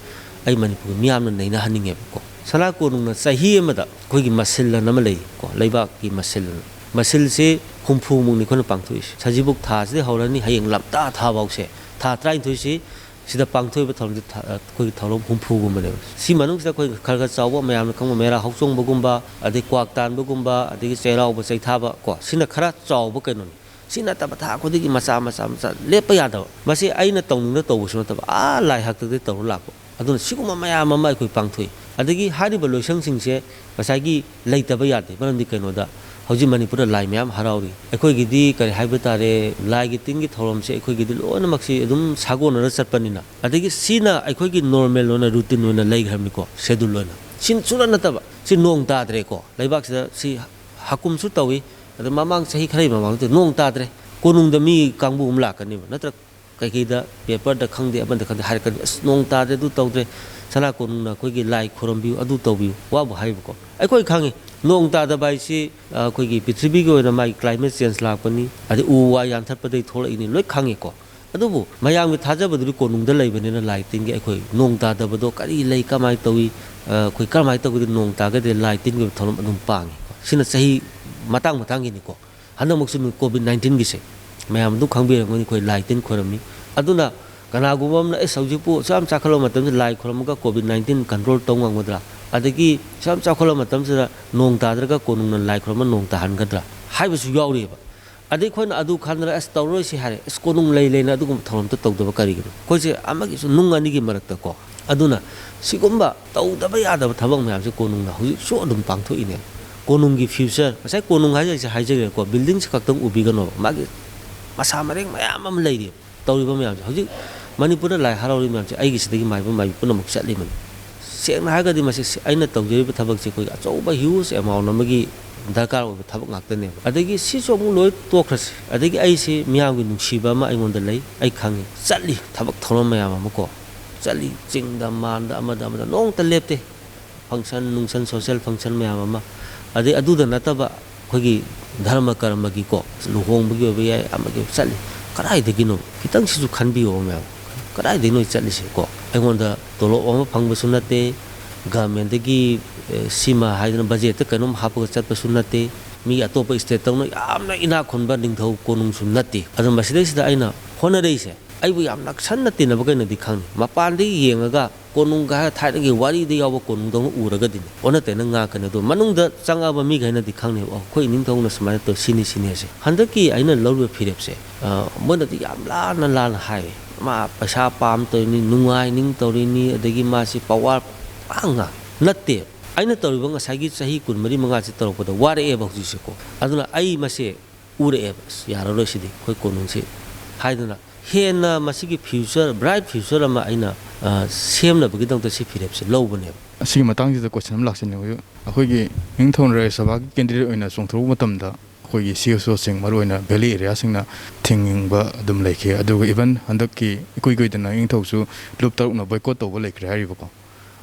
ꯑꯩ ꯃꯅꯤꯄꯨꯔꯒꯤ ꯃꯤꯌꯥꯝꯅ ꯅꯩꯅꯍꯟꯅꯤꯡꯉꯦꯕꯀꯣ꯫ ꯁꯅꯥ ꯀꯣꯅꯨꯡꯅ ꯆꯍꯤ ꯑꯃꯗ ꯑꯩꯈꯣꯏꯒꯤ ꯃꯁꯤꯜ ꯑꯅ ꯑꯃ ꯂꯩꯀꯣ, ꯂꯩꯕꯥꯛꯀꯤ ꯃꯁꯤꯜ ꯑꯅ꯫ ꯃꯁꯤꯜꯁꯦ ꯍꯨꯝꯐꯨꯃꯨꯛꯅꯤ ꯑꯩꯈꯣꯏꯅ ꯄꯥꯡꯊꯣꯛꯏꯁꯦ꯫ ꯁꯖꯤꯕꯨ ꯊꯥꯁꯤꯗꯩ ꯍꯧꯔꯅꯤ, ꯍꯌꯦꯡ ꯂꯝꯇꯥ ꯊꯥ ꯐꯥꯎꯁꯦ, ꯊꯥ ꯇꯔꯥꯅꯤꯊꯣꯏꯁꯤ ꯁꯤꯗ ꯄꯥꯡꯊꯣꯛꯏꯕ ꯊꯧꯔꯝꯁꯦ ꯊ-, ꯑꯩꯈꯣꯏꯒꯤ ꯊꯧꯔꯝ ꯍꯨꯝꯐꯨꯒꯨꯝꯕꯅꯦꯕ꯫ ꯁꯤ ꯃꯅꯨꯡꯁꯤꯗ ꯑꯩꯈꯣꯏ ꯈꯔ ꯈꯔ ꯆꯥꯎꯕ ꯃꯌꯥꯝꯅ ꯈꯪꯕ ꯃꯦꯔꯥ ꯍꯧꯆꯣꯡꯕꯒꯨꯝꯕ, ꯑꯗꯩ ꯀ꯭ꯋꯥꯛ ꯇꯥꯟꯕꯒꯨꯝꯕ, ꯑꯗꯒꯤ ꯆꯩꯔꯥꯎꯕ ꯆꯩꯊꯥꯕ ꯀꯣ, ꯁꯤꯅ ꯈꯔ ꯆꯥꯎꯕ ꯀꯩꯅꯣꯅꯤ꯫ ꯁꯤ ꯅꯠꯇꯕ ꯊꯥ ꯈꯨꯗꯤꯡꯒꯤ ꯃꯆꯥ ꯃꯆꯥ ꯃꯆꯥ ꯂꯦꯞꯄ ꯌꯥꯗꯕ꯫ ꯃꯁꯤ ꯑꯩꯅ ꯇꯧꯅꯤꯡꯅ ꯇꯧꯕꯁꯨ ꯅꯠꯇꯕ, ꯑꯥ ꯂꯥꯏ ꯍꯥꯛꯇꯛꯇꯒꯤ ꯇꯧꯔ ꯂꯥꯛꯄ꯫ ꯑꯗꯨꯅ ꯁꯤꯒꯨꯝꯕ ꯃꯌꯥꯝ ꯑꯃ ꯑꯩꯈꯣꯏ ꯄꯥꯡꯊꯣꯛꯏ꯫ ꯑꯗꯒꯤ ꯍꯥꯏꯔꯤꯕ ꯂꯣꯏꯁꯪꯁꯤꯡꯁꯦ ꯉꯁꯥꯏꯒꯤ ꯂꯩꯇꯕ ꯌꯥꯗꯦ꯫ ꯃꯔꯝꯗꯤ ꯀꯩꯅꯣꯗ, ꯍꯧꯖꯤꯛ ꯃꯅꯤꯄꯨꯔꯗ ꯂꯥꯏ ꯃꯌꯥꯝ ꯍꯔꯥꯎꯔꯤ꯫ ꯑꯩꯈꯣꯏꯒꯤꯗꯤ ꯀꯔꯤ ꯍꯥꯏꯕ ꯇꯥꯔꯦ, ꯂꯥꯏꯒꯤ ꯇꯤꯟꯒꯤ ꯊꯧꯔꯝꯁꯦ ꯑꯩꯈꯣꯏꯒꯤꯗꯤ ꯂꯣꯏꯅꯃꯛꯁꯤ ꯑꯗꯨꯝ ꯁꯥꯒꯣꯟꯅꯔ ꯆꯠꯄꯅꯤꯅ꯫ ꯑꯗꯒꯤ ꯁꯤꯅ ꯑꯩꯈꯣꯏꯒꯤ ꯅꯣꯔꯃꯦꯜ ꯑꯣꯏꯅ, ꯔꯨꯇꯤꯟ ꯑꯣꯏꯅ ꯂꯩꯈ꯭ꯔꯕꯅꯤꯀꯣ, ꯁꯦꯗꯨꯜ ꯑꯣꯏꯅ꯫ ꯁꯤ ꯁꯨꯡꯅꯠ ꯅꯠꯇꯕ, ꯁꯤ ꯅꯣꯡ ꯇꯥꯗ꯭ꯔꯦꯀꯣ, ꯂꯩꯕꯥꯛꯁꯤꯗ ꯁꯤ ꯍꯥꯀꯨꯝꯁꯨ ꯇꯧꯏ꯫ ꯑꯗ ꯃꯃꯥꯡ ꯆꯍꯤ ꯈꯔꯒꯤ ꯃꯃꯥꯡꯗ ꯅꯣꯡ ꯇꯥꯗ꯭ꯔꯦ, ꯀꯣꯅꯨꯡꯗ ꯃꯤ ꯀꯥꯡꯕꯨ ꯑꯃ ꯂꯥꯛꯀꯅꯦꯕ, ꯅꯠꯇ꯭ꯔ ꯀꯩꯀꯩꯗ, ꯄꯦꯄꯔꯗ ꯈꯪꯗꯦ, ꯑꯃꯗ ꯈꯪꯗꯦ, ꯍꯥꯏꯔꯛꯀꯅꯤ, "ꯑꯁ, ꯅꯣꯡ ꯇꯥꯗ꯭ꯔꯦ, ꯑꯗꯨ ꯇꯧꯗ꯭ꯔꯦ, ꯁꯅꯥ ꯀꯣꯅꯨꯡꯅ ꯑꯩꯈꯣꯏꯒꯤ ꯂꯥꯏ ꯈꯣꯏꯔꯝꯕꯤꯌꯨ, ꯑꯗꯨ ꯇꯧꯕꯤꯌꯨ", ꯋꯥꯕꯨ ꯍꯥꯏꯕꯀꯣ꯫ ꯑꯩꯈꯣꯏ ꯈꯪꯉꯤ, ꯅꯣꯡ ꯇꯥꯗꯕ ꯍꯥꯏꯁꯤ, ꯑ, ꯑꯩꯈꯣꯏꯒꯤ ꯄ꯭ꯔꯤꯊꯤꯕꯤꯒꯤ ꯑꯣꯏꯅ ꯃꯥꯒꯤ climate change ꯂꯥꯛꯄꯅꯤ, ꯑꯗꯩ ꯎ ꯋꯥ ꯌꯥꯟꯊꯠꯄꯗꯒꯤ ꯊꯣꯛꯂꯛꯏꯅꯤ, ꯂꯣꯏ ꯈꯪꯉꯤꯀꯣ꯫ ꯑꯗꯨꯕꯨ ꯃꯌꯥꯝꯒꯤ ꯊꯥꯖꯕꯗꯨꯗꯤ ꯀꯣꯅꯨꯡꯗ ꯂꯩꯕꯅꯤꯅ, ꯂꯥꯏ ꯇꯤꯟꯒꯤ, ꯑꯩꯈꯣꯏ ꯅꯣꯡ ꯇꯥꯗꯕꯗꯣ ꯀꯔꯤ ꯂꯩ, ꯀꯃꯥꯏꯅ ꯇꯧꯏ, ꯑ, ꯑꯩꯈꯣꯏ ꯀꯔꯝꯍꯥꯏꯅ ꯇꯧꯒꯗꯤ ꯅꯣꯡ ꯇꯥꯒꯗ꯭ꯔꯦ, ꯂꯥꯏ ꯇꯤꯟꯒꯤ ꯑꯣꯏꯕ ꯊꯧꯔꯝ ꯑꯗꯨꯝ ꯄꯥꯡꯉꯤ꯫ ꯁꯤꯅ ꯆꯍꯤ ꯃꯇꯥꯡ ꯃꯇꯥꯡꯒꯤꯅꯤꯀꯣ꯫ ꯍꯟꯗꯛꯃꯛꯁꯨ ꯅꯨ-, COVID nineteenꯒꯤꯁꯦ ꯃꯌꯥꯝ ꯑꯗꯨꯝ ꯈꯪꯕꯤꯔꯝꯒꯅꯤ, ꯑꯩꯈꯣꯏ ꯂꯥꯏ ꯇꯤꯟ ꯈꯣꯏꯔꯝꯃꯤ꯫ ꯑꯗꯨꯅ ꯀꯅꯥꯒꯨꯝꯕ ꯑꯃꯅ, "ꯑꯦꯁ, ꯍꯧꯖꯤꯛꯄꯨ ꯑꯁꯨꯛ ꯌꯥꯝ ꯆꯥꯈꯠꯂꯕ ꯃꯇꯝꯁꯤꯗ ꯂꯥꯏ ꯈꯣꯏꯔꯝꯃꯒ COVID nineteen control ꯇꯧ ꯉꯝꯒꯗ꯭ꯔꯥ? ꯑꯗꯒꯤ ꯑꯁꯨꯛ ꯌꯥꯝ ꯆꯥꯎꯈꯠꯂꯕ ꯃꯇꯝꯁꯤꯗ ꯅꯣꯡ ꯇꯥꯗ꯭ꯔꯒ ꯀꯣꯅꯨꯡꯅ ꯂꯥꯏ ꯈꯣꯏꯔꯝꯕ ꯅꯣꯡ ꯇꯥꯍꯟꯒꯗ꯭ꯔꯥ?" ꯍꯥꯏꯕꯁꯨ ꯌꯥꯎꯔꯤꯑꯕ꯫ ꯑꯗꯩ ꯑꯩꯈꯣꯏꯅ ꯑꯗꯨ ꯈꯟꯗꯅ, "ꯑꯁ, ꯇꯧꯔꯔꯣꯏꯁꯤ" ꯍꯥꯏꯔꯦ꯫ ꯑꯁ, ꯀꯣꯅꯨꯡ ꯂꯩ ꯂꯩꯅ ꯑꯗꯨꯒꯨꯝꯕ ꯊꯧꯔꯝꯗꯣ ꯇꯧꯗꯕ ꯀꯔꯤꯒꯤꯅꯣ? ꯑꯩꯈꯣꯏꯁꯦ ꯑꯃꯒꯤꯁꯨ ꯅꯨꯡ ꯑꯅꯤꯒꯤ ꯃꯔꯛꯇꯀꯣ꯫ ꯑꯗꯨꯅ ꯁꯤꯒꯨꯝꯕ ꯇꯧꯗꯕ ꯌꯥꯗꯕ ꯊꯕꯛ ꯃꯌꯥꯝꯁꯦ ꯀꯣꯅꯨꯡꯅ ꯍꯧꯖꯤꯛꯁꯨ ꯑꯗꯨꯝ ꯄꯥꯡꯊꯣꯛꯏꯅꯦ꯫ ꯀꯣꯅꯨꯡꯒꯤ future, ꯉꯁꯥꯏ ꯀꯣꯅꯨꯡ ꯍꯥꯏꯁꯦ ꯑꯩꯁꯦ ꯍꯥꯏꯖꯒꯦꯀꯣ, buildingꯁꯦ ꯈꯛꯇꯪ ꯎꯕꯤꯒꯅꯣꯕ, ꯃꯥꯒꯤ ꯃꯁꯥ ꯃꯔꯦꯡ ꯃꯌꯥꯝ ꯑꯃ ꯂꯩꯔꯤ꯫ ꯇꯧꯔꯤꯕ ꯃꯌꯥꯝꯁꯦ, ꯍꯧꯖꯤꯛ ꯃꯅꯤꯄꯨꯔꯗ ꯂꯥꯏ ꯍꯔꯥꯎꯔꯤꯕ ꯃꯌꯥꯝꯁꯦ ꯑꯩꯒꯤ ꯁꯤꯗꯒꯤ ꯃꯥꯏꯕ ꯃꯥꯏꯕꯤ ꯄꯨꯝꯅꯃꯛ ꯆꯠꯂꯤꯕꯅꯤ꯫ ꯁꯦꯡꯅ ꯍꯥꯏꯔꯒꯗꯤ ꯃꯁꯤ ꯁꯤ-, ꯑꯩꯅ ꯇꯧꯖꯔꯤꯕ ꯊꯕꯛꯁꯦ ꯑꯩꯈꯣꯏꯒꯤ ꯑꯆꯧꯕ huge amount ꯑꯃꯒꯤ ꯗꯔꯀꯥꯔ ꯑꯣꯏꯕ ꯊꯕꯛ ꯉꯥꯛꯇꯅꯦꯕ꯫ ꯑꯗꯒꯤ ꯁꯤꯁꯨ ꯑꯃꯨꯛ ꯂꯣꯏ ꯇꯣꯛꯈ꯭ꯔꯁꯤ꯫ ꯑꯗꯒꯤ ꯑꯩꯁꯤ ꯃꯤꯌꯥꯝꯒꯤ ꯅꯨꯡꯁꯤꯕ ꯑꯃ ꯑꯩꯉꯣꯟꯗ ꯂꯩ, ꯑꯩ ꯈꯪꯉꯤ꯫ ꯆꯠꯂꯤ ꯊꯕꯛ ꯊꯧꯔꯝ ꯃꯌꯥꯝ ꯑꯃ ꯀꯣ, ꯆꯠꯂꯤ ꯆꯤꯡꯗ, ꯃꯥꯟꯗ, ꯑꯃꯗ, ꯑꯃꯗ ꯅꯣꯡꯇ ꯂꯦꯞꯇꯦ꯫ Function ꯅꯨꯡꯁꯟ, social function ꯃꯌꯥꯝ ꯑꯃ, ꯑꯗꯩ ꯑꯗꯨꯗ ꯅꯠꯇꯕ ꯑꯩꯈꯣꯏꯒꯤ ꯙꯔꯃ ꯀꯔꯃꯒꯤꯀꯣ, ꯂꯨꯍꯣꯡꯕꯒꯤ ꯑꯣꯏꯕ ꯌꯥꯏ, ꯑꯃꯒꯤ ꯑꯣꯏꯕ ꯆꯠꯂꯤ꯫ ꯀꯗꯥꯏꯗꯒꯤꯅꯣ? ꯈꯤꯇꯪꯁꯤꯁꯨ ꯈꯟꯕꯤꯌꯣ ꯃꯌꯥꯝ꯫ ꯀꯗꯥꯏꯗꯒꯤꯅꯣ ꯑꯩ ꯆꯠꯂꯤꯁꯦ ꯀꯣ? ꯑꯩꯉꯣꯟꯗ ꯇꯣꯂꯣꯞ ꯑꯃ ꯐꯪꯕꯁꯨ ꯅꯠꯇꯦ, governmentꯇꯒꯤ, ꯑꯦ, ꯁꯤꯃ ꯍꯥꯏꯗꯅ budgetꯇ ꯀꯩꯅꯣꯝ ꯍꯥꯞꯄꯒ ꯆꯠꯄꯁꯨ ꯅꯠꯇꯦ, ꯃꯤ ꯑꯇꯣꯞꯄ stateꯇꯧꯅ ꯌꯥꯝꯅ ꯏꯅꯥꯛ ꯈꯨꯟꯕ ꯅꯤꯡꯊꯧ ꯀꯣꯅꯨꯡꯁꯨ ꯅꯠꯇꯦ꯫ ꯑꯗꯣ ꯃꯁꯤꯗꯩꯁꯤꯗ ꯑꯩꯅ ꯍꯣꯠꯅꯔꯛꯏꯁꯦ, ꯑꯩꯕꯨ ꯌꯥꯝ ꯅꯛꯁꯟꯅ ꯇꯤꯟꯅꯕꯈꯩꯅꯗꯤ ꯈꯪꯅꯤ꯫ ꯃꯄꯥꯟꯗꯒꯤ ꯌꯦꯡꯉꯒ ꯀꯣꯅꯨꯡꯒ ꯍꯥꯏꯔ ꯊꯥꯏꯅꯒꯤ ꯋꯥꯔꯤꯗ ꯌꯥꯎꯕ ꯀꯣꯅꯨꯡꯗꯧꯅ ꯎꯔꯒꯗꯤꯅꯦ, ꯑꯣꯟꯅ ꯇꯩꯅ ꯉꯥꯛꯀꯅꯤ꯫ ꯑꯗꯣ ꯃꯅꯨꯡꯗ ꯆꯪꯉꯛꯑꯕ ꯃꯤꯈꯩꯅꯗꯤ ꯈꯪꯅꯦꯕ, "ꯑꯣ, ꯑꯩꯈꯣꯏ ꯏꯅꯤꯡꯊꯧꯅ ꯁꯨꯃꯥꯏꯅ ꯇꯧ ꯁꯤꯅꯤ, ꯁꯤꯅꯤ" ꯍꯥꯏꯁꯦ꯫ ꯍꯟꯗꯛꯀꯤ ꯑꯩꯅ ꯂꯧꯔꯤꯕ ꯐꯤꯔꯦꯞꯁꯦ, ꯑ, ꯃꯣꯏꯅꯗꯤ ꯌꯥꯝ ꯂꯥꯟꯅ ꯂꯥꯟꯅ ꯍꯥꯏ꯫ ꯃꯥ ꯄꯩꯁꯥ ꯄꯥꯝ ꯇꯧꯔꯤꯅꯤ, ꯅꯨꯡꯉꯥꯏꯅꯤꯡ ꯇꯧꯔꯤꯅꯤ, ꯑꯗꯒꯤ ꯃꯥꯁꯤ power ꯄꯨꯔꯥ ꯉꯥꯡ-, ꯅꯠꯇꯦ꯫ ꯑꯩꯅ ꯇꯧꯔꯤꯕ ꯉꯁꯥꯏꯒꯤ ꯆꯍꯤ ꯀꯨꯟꯃꯔꯤ ꯃꯉꯥꯁꯤ ꯇꯧꯔꯛꯄꯗ ꯋꯥꯔꯛꯑꯦꯕ ꯍꯧꯖꯤꯛꯁꯦꯀꯣ꯫ ꯑꯗꯨꯅ ꯑꯩ ꯃꯁꯦ ꯎꯔꯛꯑꯦꯕ, "ꯑꯁ, ꯌꯥꯔꯔꯣꯏ ꯁꯤꯗꯤ, ꯑꯩꯈꯣꯏ ꯀꯣꯅꯨꯡꯁꯤ" ꯍꯥꯏꯗꯅ, ꯍꯦꯟꯅ ꯃꯁꯤꯒꯤ future, bright future ꯑꯃ ꯑꯩꯅ, ꯑ, ꯁꯦꯝꯅꯕꯒꯤꯗꯃꯛꯇ ꯁꯤ ꯐꯤꯔꯦꯞꯁꯦ ꯂꯧꯕꯅꯦꯕ꯫ ꯑꯁꯤꯒꯤ ꯃꯇꯥꯡꯁꯤꯗ question ꯑꯃ ꯂꯥꯛꯆꯅꯤꯡꯉꯤ꯫ ꯑꯩꯈꯣꯏꯒꯤ ꯅꯤꯡꯊꯧ ꯔꯥꯖ꯭ꯌ ꯁꯚꯥꯒꯤ candidate ꯑꯣꯏꯅ ꯆꯣꯡꯊꯣꯔꯛꯄ ꯃꯇꯝꯗ ꯑꯩꯈꯣꯏꯒꯤ C S O ꯁꯤꯡ, ꯃꯔꯨꯑꯣꯏꯅ valley area ꯁꯤꯡꯅ ꯊꯤꯡꯕ ꯑꯗꯨꯝ ꯂꯩꯈꯤ꯫ ꯑꯗꯨꯒ even ꯍꯟꯗꯛꯀꯤ ꯏꯀꯨꯏ ꯀꯨꯏꯗꯅ ꯏꯅꯤꯡꯊꯧꯁꯨ ꯂꯨꯞ ꯇꯔꯨꯛꯅ boycott ꯇꯧꯕ ꯂꯩꯈ꯭ꯔꯦ ꯍꯥꯏꯔꯤꯕꯀꯣ꯫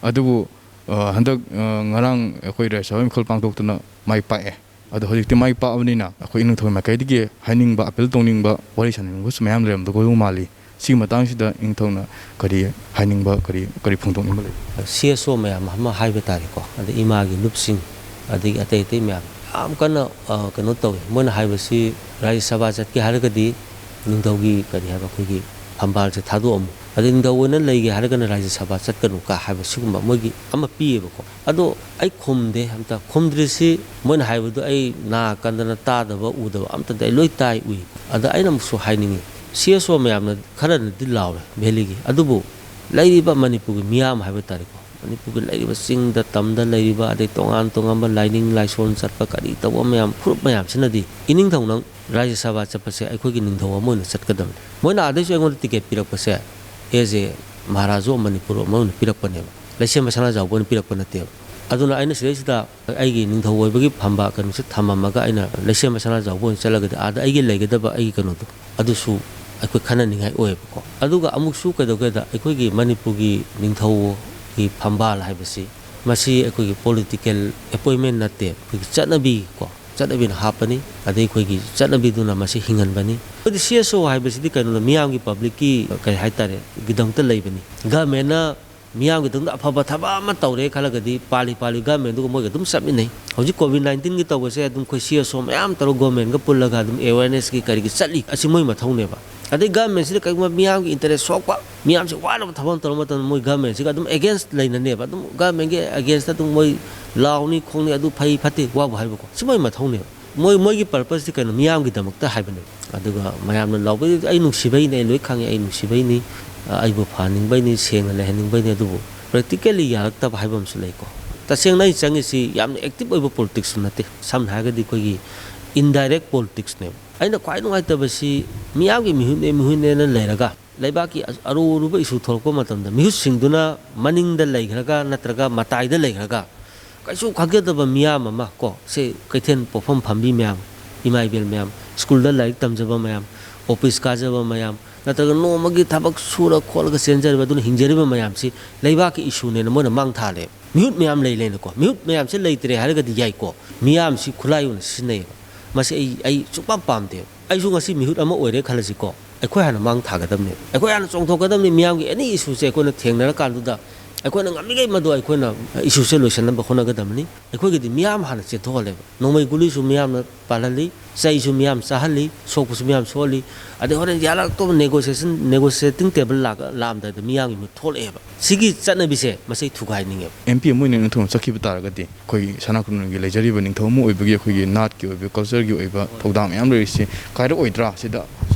ꯑꯗꯨꯕꯨ, ꯑ, ꯍꯟꯗꯛ, ꯑ, ꯉꯔꯥꯡ ꯑꯩꯈꯣꯏ ꯔꯥꯖ꯭ꯌ ꯁꯚꯥ ꯃꯤꯈꯜ ꯄꯥꯡꯊꯣꯛꯇꯨꯅ ꯃꯥꯏ ꯄꯥꯛꯑꯦ꯫ ꯑꯗꯣ ꯍꯧꯖꯤꯛꯇꯤ ꯃꯥꯏ ꯄꯥꯛꯑꯕꯅꯤꯅ ꯑꯩꯈꯣꯏ ꯏꯅꯤꯡꯊꯧꯒꯤ ꯃꯥꯏꯀꯩꯗꯒꯤ ꯍꯥꯏꯅꯤꯡꯕ, appeal ꯇꯧꯅꯤꯡꯕ, ꯋꯥꯔꯤ ꯁꯥꯅꯅꯤꯡꯕꯁꯨ ꯃꯌꯥꯝ ꯂꯩꯔꯝꯗꯧꯕ ꯃꯥꯜꯂꯤ꯫ ꯁꯤꯒꯤ ꯃꯇꯥꯡꯁꯤꯗ ꯏꯅꯤꯡꯊꯧꯅ ꯀꯔꯤ ꯍꯥꯏꯅꯤꯡꯕ, ꯀꯔꯤ, ꯀꯔꯤ ꯐꯣꯡꯗꯣꯛꯅꯤꯡꯕ ꯂꯩ? C S O ꯃꯌꯥꯝ ꯑꯃ ꯍꯥꯏꯕ ꯇꯥꯔꯦꯀꯣ, ꯑꯗꯩ ꯏꯃꯥꯒꯤ ꯂꯨꯞꯁꯤꯡ, ꯑꯗꯒꯤ ꯑꯇꯩ ꯑꯇꯩ ꯃꯌꯥꯝ ꯌꯥꯝ ꯀꯟꯅ, ꯑ, ꯀꯩꯅꯣ ꯇꯧꯋꯤ꯫ ꯃꯣꯏꯅ ꯍꯥꯏꯕꯁꯤ, ꯔꯥꯖ꯭ꯌ ꯁꯚꯥ ꯆꯠꯀꯦ ꯍꯥꯏꯔꯒꯗꯤ ꯅꯤꯡꯊꯧꯒꯤ, ꯀꯔꯤ ꯍꯥꯏꯕ, ꯑꯩꯈꯣꯏꯒꯤ ꯐꯝꯕꯥꯜꯁꯦ ꯊꯥꯗꯣꯛꯑꯝꯃꯨ, ꯑꯗꯩ ꯅꯤꯡꯊꯧ ꯑꯣꯏꯅ ꯂꯩꯒꯦ ꯍꯥꯏꯔꯒꯅ ꯔꯥꯖ꯭ꯌ ꯁꯚꯥ ꯆꯠꯀꯅꯨ ꯀ ꯍꯥꯏꯕ ꯁꯤꯒꯨꯝꯕ ꯃꯣꯏꯒꯤ ꯑꯃ ꯄꯤꯌꯦꯕꯀꯣ꯫ ꯑꯗꯣ ꯑꯩ ꯈꯨꯝꯗꯦ ꯑꯝꯇ꯫ ꯈꯨꯝꯗ꯭ꯔꯤꯁꯤ ꯃꯣꯏꯅ ꯍꯥꯏꯕꯗꯣ ꯑꯩ ꯅꯥ ꯀꯟꯗꯅ ꯇꯥꯗꯕ ꯎꯗꯕ ꯑꯝꯇꯗꯤ ꯑꯩ ꯂꯣꯏ ꯇꯥꯏ ꯎꯏ꯫ ꯑꯗ ꯑꯩꯅ ꯑꯃꯨꯛꯁꯨ ꯍꯥꯏꯅꯤꯡꯉꯤ, C S O ꯃꯌꯥꯝꯅ ꯈꯔꯅꯗꯤ ꯂꯥꯎꯔꯦ valley ꯒꯤ, ꯑꯗꯨꯕꯨ ꯂꯩꯔꯤꯕ ꯃꯅꯤꯄꯨꯔꯒꯤ ꯃꯤꯌꯥꯝ ꯍꯥꯏꯕ ꯇꯥꯔꯦꯀꯣ, ꯃꯅꯤꯄꯨꯔꯒꯤ ꯂꯩꯔꯤꯕ ꯆꯤꯡꯗ ꯇꯝꯗ ꯂꯩꯔꯤꯕ, ꯑꯗꯩ ꯇꯣꯉꯥꯟ ꯇꯣꯉꯥꯟꯕ ꯂꯥꯏꯅꯤꯡ ꯂꯥꯏꯁꯣꯟ ꯆꯠꯄ ꯀꯔꯤ ꯇꯧꯕ ꯃꯌꯥꯝ, ꯐꯨꯔꯨꯞ ꯃꯌꯥꯝꯁꯤꯅꯗꯤ ꯏꯅꯤꯡꯊꯧꯅ ꯔꯥꯖ꯭ꯌ ꯁꯚꯥ ꯆꯠꯄꯁꯦ ꯑꯩꯈꯣꯏꯒꯤ ꯅꯤꯡꯊꯧ ꯑꯃ ꯑꯣꯏꯅ ꯆꯠꯀꯗꯕꯅꯤ꯫ ꯃꯣꯏꯅ ꯑꯥꯗꯩꯁꯨ ꯑꯩꯉꯣꯟꯗ ticket ꯄꯤꯔꯛꯄꯁꯦ as a Maharaja of Manipur ꯑꯃ ꯑꯣꯏꯅ ꯄꯤꯔꯛꯄꯅꯦꯕ, ꯂꯩꯁꯦꯝꯕ ꯁꯅꯥꯖꯥꯎꯕ ꯑꯣꯏꯅ ꯄꯤꯔꯛꯄ ꯅꯠꯇꯦꯕ꯫ ꯑꯗꯨꯅ ꯑꯩꯅ ꯁꯤꯗꯩꯁꯤꯗ ꯑꯩꯒꯤ ꯅꯤꯡꯊꯧ ꯑꯣꯏꯕꯒꯤ ꯐꯝꯕꯥꯛ ꯀꯩꯅꯣꯁꯦ ꯊꯝꯃꯝꯃꯒ ꯑꯩꯅ ꯂꯩꯁꯦꯝꯕ ꯁꯅꯥꯖꯥꯎꯕ ꯑꯣꯏꯅ ꯆꯠꯂꯒꯗꯤ ꯑꯥꯗ ꯑꯩꯒꯤ ꯂꯩꯒꯗꯕ ꯑꯩꯒꯤ ꯀꯩꯅꯣꯗꯣ ꯑꯗꯨꯁꯨ ꯑꯩꯈꯣꯏ ꯈꯟꯅꯅꯤꯡꯉꯥꯏ ꯑꯣꯏꯌꯦꯕꯀꯣ꯫ ꯑꯗꯨꯒ ꯑꯃꯨꯛꯁꯨ ꯀꯩꯗꯧꯒꯦꯗ, ꯑꯩꯈꯣꯏꯒꯤ ꯃꯅꯤꯄꯨꯔꯒꯤ ꯅꯤꯡꯊꯧꯒꯤ ꯐꯝꯕꯥꯜ ꯍꯥꯏꯕꯁꯤ ꯃꯁꯤ ꯑꯩꯈꯣꯏꯒꯤ political appointment ꯅꯠꯇꯦ, ꯑꯩꯈꯣꯏꯒꯤ ꯆꯠꯅꯕꯤꯀꯣ, ꯆꯠꯅꯕꯤꯅ ꯍꯥꯞꯄꯅꯤ, ꯑꯗꯩ ꯑꯩꯈꯣꯏꯒꯤ ꯆꯠꯅꯕꯤꯗꯨꯅ ꯃꯁꯤ ꯍꯤꯡꯍꯟꯕꯅꯤ꯫ ꯑꯗꯨꯗꯤ C S O ꯍꯥꯏꯕꯁꯤꯗꯤ ꯀꯩꯅꯣꯗ ꯃꯤꯌꯥꯝꯒꯤ public ꯀꯤ ꯀꯩ ꯍꯥꯏꯇꯥꯔꯦ, ꯒꯤꯗꯃꯛꯇ ꯂꯩꯕꯅꯤ꯫ Government ꯅ ꯃꯤꯌꯥꯝꯒꯤꯗꯃꯛꯇ ꯑꯐꯕ ꯊꯕꯛ ꯑꯃ ꯇꯧꯔꯦ ꯈꯜꯂꯒꯗꯤ ꯄꯥꯜꯂꯤ ꯄꯥꯜꯂꯤ government ꯗꯨꯒ ꯃꯣꯏꯒ ꯑꯗꯨꯝ ꯆꯠꯃꯤꯟꯅꯩ꯫ ꯍꯧꯖꯤꯛ COVID nineteen ꯒꯤ ꯇꯧꯕꯁꯦ ꯑꯗꯨꯝ ꯑꯩꯈꯣꯏ C S O ꯃꯌꯥꯝ ꯇꯧꯔꯒ government ꯒ ꯄꯨꯜꯂꯒ ꯑꯗꯨꯝ awareness ꯀꯤ ꯀꯔꯤꯒꯤ ꯆꯠꯂꯤ꯫ ꯑꯁꯤ ꯃꯣꯏ ꯃꯊꯧꯅꯦꯕ꯫ ꯑꯗꯩ government ꯁꯤꯗ ꯀꯔꯤꯒꯨꯝꯕ ꯃꯤꯌꯥꯝꯒꯤ interest ꯁꯣꯛꯄ, ꯃꯤꯌꯥꯝꯁꯦ ꯋꯥꯅꯕ ꯊꯕꯛ ꯑꯃ ꯇꯧꯔ ꯃꯇꯝꯗ ꯃꯣꯏ government ꯁꯤꯒ ꯑꯗꯨꯝ against ꯂꯩꯅꯅꯦꯕ꯫ ꯑꯗꯨꯝ government ꯒꯤ against ꯇ ꯑꯗꯨꯝ ꯃꯣꯏ ꯂꯥꯎꯅꯤ ꯈꯣꯡꯅꯤ, ꯑꯗꯨ ꯐꯩ ꯐꯠꯇꯦ ꯋꯥꯕꯨ ꯍꯥꯏꯕꯀꯣ꯫ ꯁꯤ ꯃꯣꯏ ꯃꯊꯧꯅꯦꯕ꯫ ꯃꯣꯏ, ꯃꯣꯏꯒꯤ purpose ꯇꯤ ꯀꯩꯅꯣ? ꯃꯤꯌꯥꯝꯒꯤꯗꯃꯛꯇ ꯍꯥꯏꯕꯅꯦꯕ꯫ ꯑꯗꯨꯒ ꯃꯌꯥꯝꯅ ꯂꯥꯎꯕꯩꯗꯨꯗꯤ ꯑꯩ ꯅꯨꯡꯁꯤꯕꯩꯅꯦ, ꯑꯩ ꯂꯣꯏ ꯈꯪꯉꯦ, ꯑꯩ ꯅꯨꯡꯁꯤꯕꯩꯅꯤ, ꯑ, ꯑꯩꯕꯨ ꯐꯍꯟꯅꯤꯡꯕꯩꯅꯤ, ꯁꯦꯡꯅ ꯂꯩꯍꯟꯅꯤꯡꯕꯩꯅꯤ꯫ ꯑꯗꯨꯕꯨ ꯄ꯭ꯔꯦꯛꯇꯤꯀꯦꯜꯂꯤ ꯌꯥꯔꯛꯇꯕ ꯍꯥꯏꯕ ꯑꯃꯁꯨ ꯂꯩꯀꯣ꯫ ꯇꯁꯦꯡꯅ ꯑꯩ ꯆꯪꯉꯤꯁꯤ ꯌꯥꯝꯅ ꯑꯦꯛꯇꯤꯚ ꯑꯣꯏꯕ ꯄꯣꯂꯤꯇꯤꯛꯁꯁꯨ ꯅꯠꯇꯦ, ꯁꯝꯅ ꯍꯥꯏꯔꯒꯗꯤ ꯑꯩꯈꯣꯏꯒꯤ ꯏꯟꯗꯥꯏꯔꯦꯛ ꯄꯣꯂꯤꯇꯤꯛꯁꯅꯦꯕ꯫ ꯑꯩꯅ ꯈ꯭ꯋꯥꯏ ꯅꯨꯡꯉꯥꯏꯇꯕꯁꯤ ꯃꯤꯌꯥꯝꯒꯤ ꯃꯤꯍꯨꯠꯅꯦ ꯃꯤꯍꯨꯠꯅꯦꯅ ꯂꯩꯔꯒ ꯂꯩꯕꯥꯛꯀꯤ ꯑꯔꯨ ꯑꯔꯨꯕ ꯏꯁꯨ ꯊꯣꯛꯂꯛꯄ ꯃꯇꯝꯗ ꯃꯤꯍꯨꯠꯁꯤꯡꯗꯨꯅ ꯃꯅꯤꯡꯗ ꯂꯩꯈ꯭ꯔꯒ ꯅꯠꯇ꯭ꯔꯒ ꯃꯇꯥꯏꯗ ꯂꯩꯈ꯭ꯔꯒ ꯀꯩꯁꯨ ꯈꯪꯖꯗꯕ ꯃꯤꯌꯥꯝ ꯑꯃ ꯀꯣ, ꯁꯦ ꯀꯩꯊꯦꯜ ꯄꯣꯛꯐꯝ ꯐꯝꯕꯤ ꯃꯌꯥꯝ, ꯏꯃꯥ ꯏꯕꯦꯜ ꯃꯌꯥꯝ, ꯁ꯭ꯀꯨꯜꯗ ꯂꯥꯏꯔꯤꯛ ꯇꯝꯖꯕ ꯃꯌꯥꯝ, ꯑꯣꯐꯤꯁ ꯀꯥꯖꯕ ꯃꯌꯥꯝ, ꯅꯠꯇ꯭ꯔꯒ ꯅꯣꯡꯃꯒꯤ ꯊꯕꯛ ꯁꯨꯔ ꯈꯣꯠꯂꯒ ꯆꯦꯟꯖꯔꯤꯕ ꯑꯗꯨꯅ ꯍꯤꯡꯖꯔꯤꯕ ꯃꯌꯥꯝꯁꯤ ꯂꯩꯕꯥꯛꯀꯤ ꯏꯁꯨꯅꯦꯅ ꯃꯣꯏꯅ ꯃꯥꯡ ꯊꯥꯔꯦ꯫ ꯃꯤꯍꯨꯠ ꯃꯌꯥꯝ ꯂꯩ ꯂꯩꯅꯀꯣ, ꯃꯤꯍꯨꯠ ꯃꯌꯥꯝꯁꯦ ꯂꯩꯇ꯭ꯔꯦ ꯍꯥꯏꯔꯒꯗꯤ ꯌꯥꯏꯀꯣ, ꯃꯤꯌꯥꯝꯁꯤ ꯈꯨꯠꯂꯥꯏ ꯑꯣꯏꯅ ꯁꯤꯖꯤꯟꯅꯩꯌꯦꯕ꯫ ꯃꯁꯤ ꯑꯩ, ꯑꯩ ꯁꯨꯡꯄꯥꯝ ꯄꯥꯝꯗꯦꯕ꯫ ꯑꯩꯁꯨ ꯉꯁꯤ ꯃꯤꯍꯨꯠ ꯑꯃ ꯑꯣꯏꯔꯦ ꯈꯜꯂꯁꯤꯀꯣ, ꯑꯩꯈꯣꯏ ꯍꯥꯟꯅ ꯃꯥꯡ ꯊꯥꯒꯗꯕꯅꯦꯕ, ꯑꯩꯈꯣꯏ ꯍꯥꯟꯅ ꯆꯣꯡꯊꯣꯛꯀꯗꯕꯅꯤ꯫ ꯃꯤꯌꯥꯝꯒꯤ ꯑꯦꯅꯤ ꯏꯁꯨꯁꯦ ꯑꯩꯈꯣꯏꯅ ꯊꯦꯡꯅꯔꯀꯥꯟꯗꯨꯗ ꯑꯩꯈꯣꯏꯅ ꯉꯝꯃꯤꯈꯩ ꯃꯗꯨ ꯑꯩꯈꯣꯏꯅ ꯏꯁꯨꯁꯦ ꯂꯣꯏꯁꯤꯟꯅꯕ ꯍꯣꯠꯅꯒꯗꯕꯅꯤ꯫ ꯑꯩꯈꯣꯏꯒꯤꯗꯤ ꯃꯤꯌꯥꯝ ꯍꯥꯟꯅ ꯆꯦꯟꯊꯣꯛꯍꯜꯂꯦꯕ꯫ ꯅꯣꯡꯃꯩ ꯒꯨꯂꯤꯁꯨ ꯃꯤꯌꯥꯝꯅ ꯄꯥꯜꯍꯜꯂꯤ, ꯆꯩꯁꯨ ꯃꯤꯌꯥꯝ ꯆꯥꯍꯜꯂꯤ, ꯁꯣꯛꯄꯁꯨ ꯃꯤꯌꯥꯝ ꯁꯣꯛꯍꯜꯂꯤ꯫ ꯑꯗꯩ ꯍꯣꯔꯦꯟ ꯌꯥꯔꯛꯇꯕ ꯅꯦꯒꯣꯁꯤꯌꯦꯁꯟ, ꯅꯦꯒꯣꯁꯤꯌꯦꯇꯤꯡ ꯇꯦꯕꯜ ꯂꯥꯛꯑꯝꯗꯥꯏꯗ ꯃꯤꯌꯥꯝꯒꯤ ꯃꯤꯍꯨꯠ ꯊꯣꯛꯂꯛꯑꯦꯕ꯫ ꯁꯤꯒꯤ ꯆꯠꯅꯕꯤꯁꯦ ꯃꯁꯤ ꯊꯨꯒꯥꯏꯅꯤꯡꯉꯦꯕ꯫ ꯑꯦꯝ ꯄꯤ ꯑꯃ ꯑꯣꯏꯅ ꯅꯪ ꯊꯧꯅ ꯆꯠꯈꯤꯕ ꯇꯥꯔꯒꯗꯤ ꯑꯩꯈꯣꯏꯒꯤ ꯁꯅꯥ ꯀꯣꯅꯨꯡꯒꯤ ꯂꯩꯖꯔꯤꯕ ꯅꯤꯡꯊꯧ ꯑꯃ ꯑꯣꯏꯕꯒꯤ ꯑꯩꯈꯣꯏꯒꯤ ꯅꯥꯠꯀꯤ ꯑꯣꯏꯕ, ꯀꯜꯆꯔꯒꯤ ꯑꯣꯏꯕ ꯊꯧꯗꯥꯡ ꯃꯌꯥꯝ ꯂꯩꯔꯤꯁꯤ ꯀꯥꯏꯔꯛꯑꯣꯏꯗ꯭ꯔꯥ ꯁꯤꯗ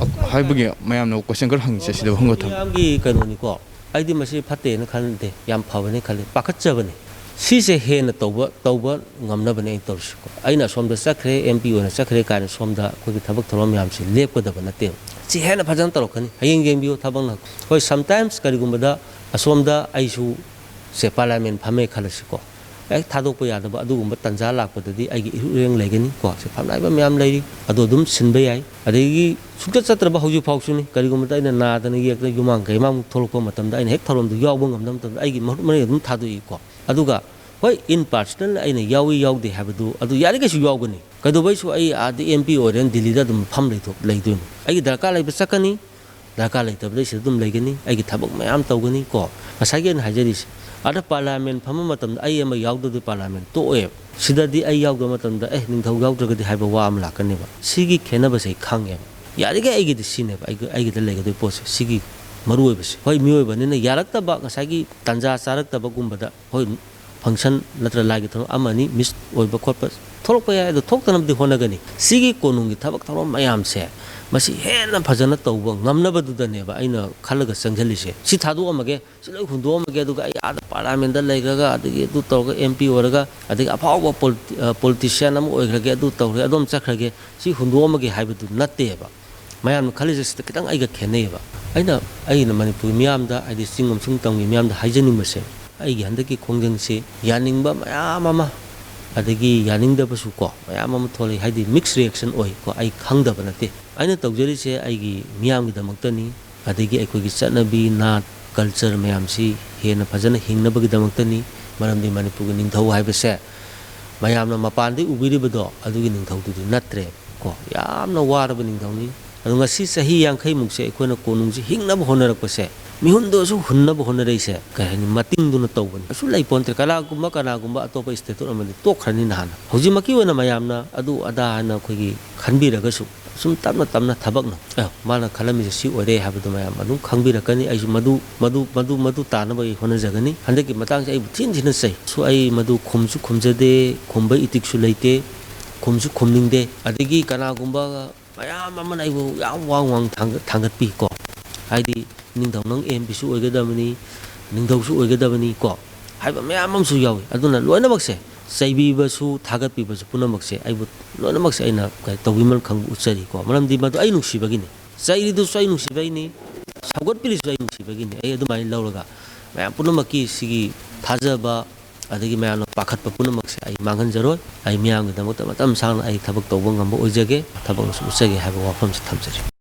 ꯍꯥꯏꯕꯒꯤ ꯃꯌꯥꯝꯅ ꯀꯣꯏꯁꯟ ꯈꯔ ꯍꯪꯉꯤꯁꯦ ꯁꯤꯗ ꯍꯪꯒ ꯊꯝꯃꯤ꯫ ꯃꯤꯌꯥꯝꯒꯤ ꯀꯩꯅꯣꯅꯤꯀꯣ, ꯑꯩꯗꯤ ꯃꯁꯤ ꯐꯠꯇꯦꯅ ꯈꯟꯗꯦ, ꯌꯥꯝ ꯐꯕꯅꯤ ꯈꯜꯂꯤ, ꯄꯥꯈꯠꯆꯕꯅꯤ꯫ ꯁꯤꯁꯦ ꯍꯦꯟꯅ ꯇꯧꯕ, ꯇꯧꯕ ꯉꯝꯅꯕꯅꯦ ꯑꯩꯅ ꯇꯧꯔꯤꯁꯤꯀꯣ꯫ ꯑꯩꯅ ꯑꯁꯣꯝꯗ ꯆꯠꯈ꯭ꯔꯦ, ꯑꯦꯝ ꯄꯤ ꯑꯣꯏꯅ ꯆꯠꯈ꯭ꯔꯦ ꯀꯥꯏꯅ ꯁꯣꯝꯗ ꯑꯩꯈꯣꯏꯒꯤ ꯊꯕꯛ ꯊꯧꯔꯝ ꯃꯌꯥꯝꯁꯤ ꯂꯦꯞꯀꯗꯕ ꯅꯠꯇꯦꯕ꯫ ꯁꯤ ꯍꯦꯟꯅ ꯐꯖꯅ ꯇꯧꯔꯛꯀꯅꯤ꯫ ꯍꯌꯦꯡ ꯌꯦꯡꯕꯤꯌꯨ ꯊꯕꯛꯅ꯫ ꯍꯣꯏ, ꯁꯝꯇꯥꯏꯝꯁ ꯀꯔꯤꯒꯨꯝꯕꯗ ꯑꯁꯣꯝꯗ ꯑꯩꯁꯨ ꯁꯦ ꯄꯥꯔꯂꯤꯌꯥꯃꯦꯟ ꯐꯝꯃꯦ ꯈꯜꯂꯁꯤꯀꯣ, ꯍꯦꯛ ꯊꯥꯗꯣꯛꯄ ꯌꯥꯗꯕ ꯑꯗꯨꯒꯨꯝꯕ ꯇꯥꯟꯖꯥ ꯂꯥꯛꯄꯗꯗꯤ ꯑꯩꯒꯤ ꯏꯔꯨꯛ ꯏꯔꯦꯡ ꯂꯩꯒꯅꯤ ꯀꯣ, ꯁꯦ ꯐꯝꯅꯥꯏꯕ ꯃꯌꯥꯝ ꯂꯩꯔꯤ, ꯑꯗꯨ ꯑꯗꯨꯝ ꯁꯤꯟꯕ ꯌꯥꯏ꯫ ꯑꯗꯒꯤ ꯁꯨꯡꯆꯠ ꯆꯠꯇ꯭ꯔꯕ ꯍꯧꯖꯤꯛ ꯐꯥꯎꯁꯨꯅꯤ, ꯀꯔꯤꯒꯨꯝꯕꯗ ꯑꯩꯅ ꯅꯥꯗꯅ ꯌꯦꯛꯇꯅ ꯌꯨꯃꯥꯡ ꯀꯩꯃꯥꯡ ꯊꯣꯛꯂꯛꯄ ꯃꯇꯝꯗ ꯑꯩꯅ ꯍꯦꯛ ꯊꯧꯔꯝꯗꯨ ꯌꯥꯎꯕ ꯉꯝꯗꯕ ꯃꯇꯝꯗ ꯑꯩꯒꯤ ꯃꯍꯨꯠ ꯃꯅꯦ ꯑꯗꯨꯝ ꯊꯥꯗꯣꯛꯏꯀꯣ꯫ ꯑꯗꯨꯒ ꯍꯣꯏ, ꯏꯟ ꯄꯥꯔꯁꯅꯦꯜ ꯑꯩꯅ ꯌꯥꯎꯏ ꯌꯥꯎꯗꯦ ꯍꯥꯏꯕꯗꯨ ꯑꯗꯨ ꯌꯥꯔꯤꯈꯩꯁꯨ ꯌꯥꯎꯒꯅꯤ꯫ ꯀꯩꯗꯧꯕꯩꯁꯨ ꯑꯩ ꯑꯥꯗ ꯑꯦꯝ ꯄꯤ ꯑꯣꯏꯔꯦꯅ ꯗꯤꯜꯂꯤꯗ ꯑꯗꯨꯝ ꯐꯝ ꯂꯩꯊꯣꯛ-, ꯂꯩꯗꯣꯏꯅꯣ? ꯑꯩꯒꯤ ꯗꯔꯀꯥꯔ ꯂꯩꯕ ꯆꯠꯀꯅꯤ, ꯗꯔꯀꯥꯔ ꯂꯩꯇꯕꯗ ꯑꯩ ꯁꯤꯗ ꯑꯗꯨꯝ ꯂꯩꯒꯅꯤ, ꯑꯩꯒꯤ ꯊꯕꯛ ꯃꯌꯥꯝ ꯇꯧꯒꯅꯤ ꯀꯣ꯫ ꯉꯁꯥꯏꯒꯤ ꯑꯩꯅ ꯍꯥꯏꯖꯔꯤꯁꯦ, ꯑꯥꯗ ꯄꯥꯔꯂꯤꯌꯥꯃꯦꯟ ꯐꯝꯕ ꯃꯇꯝꯗ ꯑꯩ ꯑꯃ ꯌꯥꯎꯗꯕꯗꯤ ꯄꯥꯔꯂꯤꯌꯥꯃꯦꯟ ꯇꯣꯛꯑꯦꯕ꯫ ꯁꯤꯗꯗꯤ ꯑꯩ ꯌꯥꯎꯗꯕ ꯃꯇꯝꯗ "ꯑꯦ, ꯅꯤꯡꯊꯧ ꯌꯥꯎꯗ꯭ꯔꯒꯗꯤ" ꯍꯥꯏꯕ ꯋꯥ ꯑꯃ ꯂꯥꯛꯀꯅꯦꯕ꯫ ꯁꯤꯒꯤ ꯈꯦꯠꯅꯕꯁꯦ ꯑꯩ ꯈꯪꯉꯦꯕ꯫ ꯌꯥꯔꯤꯈꯩ ꯑꯩꯒꯤꯗꯤ ꯁꯤꯅꯦꯕ, ꯑꯩꯒꯤ-, ꯑꯩꯒꯤꯗ ꯂꯩꯒꯗꯣꯏ ꯄꯣꯠꯁꯦ, ꯁꯤꯒꯤ ꯃꯔꯨꯑꯣꯏꯕꯁꯦ꯫ ꯍꯣꯏ, ꯃꯤꯑꯣꯏꯕꯅꯤꯅ ꯌꯥꯔꯛꯇꯕ, ꯉꯁꯥꯏꯒꯤ ꯇꯥꯟꯖꯥ ꯆꯥꯔꯛꯇꯕꯒꯨꯝꯕꯗ, ꯍꯣꯏ, ꯐꯪꯁꯟ ꯅꯠꯇ꯭ꯔ ꯂꯥꯏꯒꯤ ꯊꯧꯔꯝ ꯑꯃ ꯑꯅꯤ ꯃꯤꯁ ꯑꯣꯏꯕ ꯈꯣꯠꯄ ꯊꯣꯛꯂꯛꯄ ꯌꯥꯏ, ꯑꯗꯣ ꯊꯣꯛꯇꯅꯕꯗꯤ ꯍꯣꯠꯅꯒꯅꯤ꯫ ꯁꯤꯒꯤ ꯀꯣꯅꯨꯡꯒꯤ ꯊꯕꯛ ꯊꯧꯔꯝ ꯃꯌꯥꯝꯁꯦ ꯃꯁꯤ ꯍꯦꯟꯅ ꯐꯖꯅ ꯇꯧꯕ ꯉꯝꯅꯕꯗꯨꯗꯅꯦꯕ ꯑꯩꯅ ꯈꯜꯂꯒ ꯆꯪꯁꯤꯜꯂꯤꯁꯦ꯫ ꯁꯤ ꯊꯥꯗꯣꯛꯑꯝꯃꯒꯦ, ꯁꯤ ꯂꯣꯏ ꯍꯨꯟꯗꯣꯛꯑꯝꯃꯒꯦ, ꯑꯗꯨꯒ ꯑꯩ ꯑꯥꯗ ꯄꯥꯔꯂꯤꯌꯥꯃꯦꯟꯗ ꯂꯩꯈ꯭ꯔꯒ, ꯑꯗꯒꯤ ꯑꯗꯨ ꯇꯧꯔꯒ ꯑꯦꯝ ꯄꯤ ꯑꯣꯏꯔꯒ, ꯑꯗꯒꯤ ꯑꯐꯥꯎꯕ ꯄꯣꯂꯤꯇꯤ-, ꯑ, ꯄꯣꯂꯤꯇꯤꯁꯤꯌꯥꯟ ꯑꯃ ꯑꯣꯏꯈ꯭ꯔꯒꯦ, ꯑꯗꯨ ꯇꯧꯈ꯭ꯔꯦ, ꯑꯗꯣꯝ ꯆꯠꯈ꯭ꯔꯒꯦ, ꯁꯤ ꯍꯨꯟꯗꯣꯛꯑꯝꯃꯒꯦ ꯍꯥꯏꯕꯗꯨ ꯅꯠꯇꯦꯕ꯫ ꯃꯌꯥꯝꯅ ꯈꯜꯂꯤꯁꯦ ꯁꯤꯗ ꯈꯤꯇꯪ ꯑꯩꯒ ꯈꯦꯠꯅꯩꯌꯦꯕ꯫ ꯑꯩꯅ, ꯑꯩꯅ ꯃꯅꯤꯄꯨꯔꯒꯤ ꯃꯤꯌꯥꯝꯗ, ꯍꯥꯏꯗꯤ ꯆꯤꯡ ꯑꯃꯁꯨꯡ ꯇꯝꯒꯤ ꯃꯤꯌꯥꯝꯗ ꯍꯥꯏꯖꯅꯤꯡꯕꯁꯦ, ꯑꯩꯒꯤ ꯍꯟꯗꯛꯀꯤ ꯈꯣꯡꯖꯪꯁꯤ ꯌꯥꯅꯤꯡꯕ ꯃꯌꯥꯝ ꯑꯃ, ꯑꯗꯒꯤ ꯌꯥꯅꯤꯡꯗꯕꯁꯨ ꯀꯣ, ꯃꯌꯥꯝ ꯑꯃ ꯊꯣꯛꯂꯛꯏ꯫ ꯍꯥꯏꯗꯤ ꯃꯤꯛꯁ ꯔꯤꯌꯦꯛꯁꯟ ꯑꯣꯏ ꯀꯣ, ꯑꯩ ꯈꯪꯗꯕ ꯅꯠꯇꯦ꯫ ꯑꯩꯅ ꯇꯧꯖꯔꯤꯁꯦ ꯑꯩꯒꯤ ꯃꯤꯌꯥꯝꯒꯤꯗꯃꯛꯇꯅꯤ, ꯑꯗꯒꯤ ꯑꯩꯈꯣꯏꯒꯤ ꯆꯠꯅꯕꯤ, ꯅꯥꯠ, ꯀꯜꯆꯔ ꯃꯌꯥꯝꯁꯤ ꯍꯦꯟꯅ ꯐꯖꯅ ꯍꯤꯡꯅꯕꯒꯤꯗꯃꯛꯇꯅꯤ꯫ ꯃꯔꯝꯗꯤ ꯃꯅꯤꯄꯨꯔꯒꯤ ꯅꯤꯡꯊꯧ ꯍꯥꯏꯕꯁꯦ ꯃꯌꯥꯝꯅ ꯃꯄꯥꯟꯗꯒꯤ ꯎꯕꯤꯔꯤꯕꯗꯣ, ꯑꯗꯨꯒꯤ ꯅꯤꯡꯊꯧꯗꯨꯗꯤ ꯅꯠꯇ꯭ꯔꯦ ꯀꯣ꯫ ꯌꯥꯝꯅ ꯋꯥꯔꯕ ꯅꯤꯡꯊꯧꯅꯤ꯫ ꯑꯗꯣ ꯉꯁꯤ ꯆꯍꯤ ꯌꯥꯡꯈꯩꯃꯨꯛꯁꯦ ꯑꯩꯈꯣꯏꯅ ꯀꯣꯅꯨꯡꯁꯤ ꯍꯤꯡꯅꯕ ꯍꯣꯠꯅꯔꯛꯄꯁꯦ, ꯃꯤꯍꯨꯟꯗꯨꯁꯨ ꯍꯨꯟꯅꯕ ꯍꯣꯠꯅꯔꯛꯏꯁꯦ, ꯀꯩ ꯍꯥꯏꯅꯤ, ꯃꯇꯤꯡꯗꯨꯅ ꯇꯧꯕꯅꯤ꯫ ꯀꯩꯁꯨ ꯂꯩꯄꯣꯟꯇ꯭ꯔꯦ꯫ ꯀꯅꯥꯒꯨꯝꯕ, ꯀꯅꯥꯒꯨꯝꯕ ꯑꯇꯣꯞꯄ ꯏꯁꯇꯦꯠꯇꯨꯠ ꯑꯃꯗꯤ ꯇꯣꯛꯈ꯭ꯔꯅꯤ ꯅꯍꯥꯟꯅ꯫ ꯍꯧꯖꯤꯛꯃꯛꯀꯤ ꯑꯣꯏꯅ ꯃꯌꯥꯝꯅ ꯑꯗꯨ ꯑꯗꯥ ꯍꯥꯏꯅ ꯑꯩꯈꯣꯏꯒꯤ ꯈꯟꯕꯤꯔꯒꯁꯨ, ꯁꯨꯝ ꯇꯞꯅ ꯇꯞꯅ ꯊꯕꯛꯅ, ꯑꯦ, ꯃꯥꯅ ꯈꯜꯂꯝꯃꯤꯁꯦ ꯁꯤ ꯑꯣꯏꯔꯦ ꯍꯥꯏꯕꯗꯨ ꯃꯌꯥꯝ ꯑꯗꯨꯝ ꯈꯪꯕꯤꯔꯛꯀꯅꯤ꯫ ꯑꯩꯁꯨ ꯃꯗꯨ, ꯃꯗꯨ, ꯃꯗꯨ, ꯃꯗꯨ ꯇꯥꯅꯕ ꯑꯩ ꯍꯣꯠꯅꯖꯒꯅꯤ꯫ ꯍꯟꯗꯛꯀꯤ ꯃꯇꯥꯡꯁꯦ ꯑꯩꯕꯨ ꯊꯤꯅ ꯊꯤꯅ ꯆꯩ꯫ ꯁꯨ ꯑꯩ ꯃꯗꯨ ꯈꯨꯝꯁꯨ ꯈꯨꯝꯖꯗꯦ, ꯈꯨꯝꯕ ꯏꯇꯤꯛꯁꯨ ꯂꯩꯇꯦ, ꯈꯨꯝꯁꯨ ꯈꯨꯝꯅꯤꯡꯗꯦ꯫ ꯑꯗꯒꯤ ꯀꯅꯥꯒꯨꯝꯕ ꯃꯌꯥꯝ ꯑꯃꯅ ꯑꯩꯕꯨ ꯌꯥꯝ ꯋꯥꯡ ꯋꯥꯡ ꯊꯥꯡꯒ-, ꯊꯥꯡꯒꯠꯄꯤ ꯀꯣ꯫ ꯍꯥꯏꯗꯤ ꯅꯤꯡꯊꯧ ꯅꯪ ꯑꯦꯝ ꯄꯤꯁꯨ ꯑꯣꯏꯒꯗꯕꯅꯤ, ꯅꯤꯡꯊꯧꯁꯨ ꯑꯣꯏꯒꯗꯕꯅꯤ ꯀꯣ ꯍꯥꯏꯕ ꯃꯌꯥꯝ ꯑꯃꯁꯨ ꯌꯥꯎꯏ꯫ ꯑꯗꯨꯅ ꯂꯣꯏꯅꯃꯛꯁꯦ, ꯆꯩꯕꯤꯕꯁꯨ, ꯊꯥꯒꯠꯄꯤꯕꯁꯨ ꯄꯨꯝꯅꯃꯛꯁꯦ ꯑꯩꯕꯨ ꯂꯣꯏꯅꯃꯛꯁꯦ ꯑꯩꯅ ꯀꯩ-, ꯇꯧꯕꯤꯃꯜ ꯈꯪꯕ ꯎꯠꯆꯔꯤꯀꯣ꯫ ꯃꯔꯝꯗꯤ ꯃꯗꯨ ꯑꯩ ꯅꯨꯡꯁꯤꯕꯒꯤꯅꯤ꯫ ꯆꯩꯔꯤꯗꯨꯁꯨ ꯑꯩ ꯅꯨꯡꯁꯤꯕꯒꯤꯅꯤ, ꯁꯧꯒꯠꯄꯤꯔꯤꯁꯨ ꯑꯩ ꯅꯨꯡꯁꯤꯕꯒꯤꯅꯤ꯫ ꯑꯩ ꯑꯗꯨꯃꯥꯏꯅ ꯂꯧꯔꯒ ꯃꯌꯥꯝ ꯄꯨꯝꯅꯃꯛꯀꯤ ꯁꯤꯒꯤ ꯊꯥꯖꯕ, ꯑꯗꯒꯤ ꯃꯌꯥꯝꯅ ꯄꯥꯈꯠꯄ ꯄꯨꯝꯅꯃꯛꯁꯦ ꯑꯩ ꯃꯥꯡꯍꯟꯖꯔꯣꯏ꯫ ꯑꯩ ꯃꯤꯌꯥꯝꯒꯤꯗꯃꯛꯇ ꯃꯇꯝ ꯁꯥꯡꯅ ꯑꯩ ꯊꯕꯛ ꯇꯧꯕ ꯉꯝꯕ ꯑꯣꯏꯖꯒꯦ, ꯊꯕꯛ ꯑꯃꯁꯨ ꯎꯠꯆꯒꯦ ꯍꯥꯏꯕ ꯋꯥꯐꯝꯁꯤ ꯊꯝꯖꯔꯤ꯫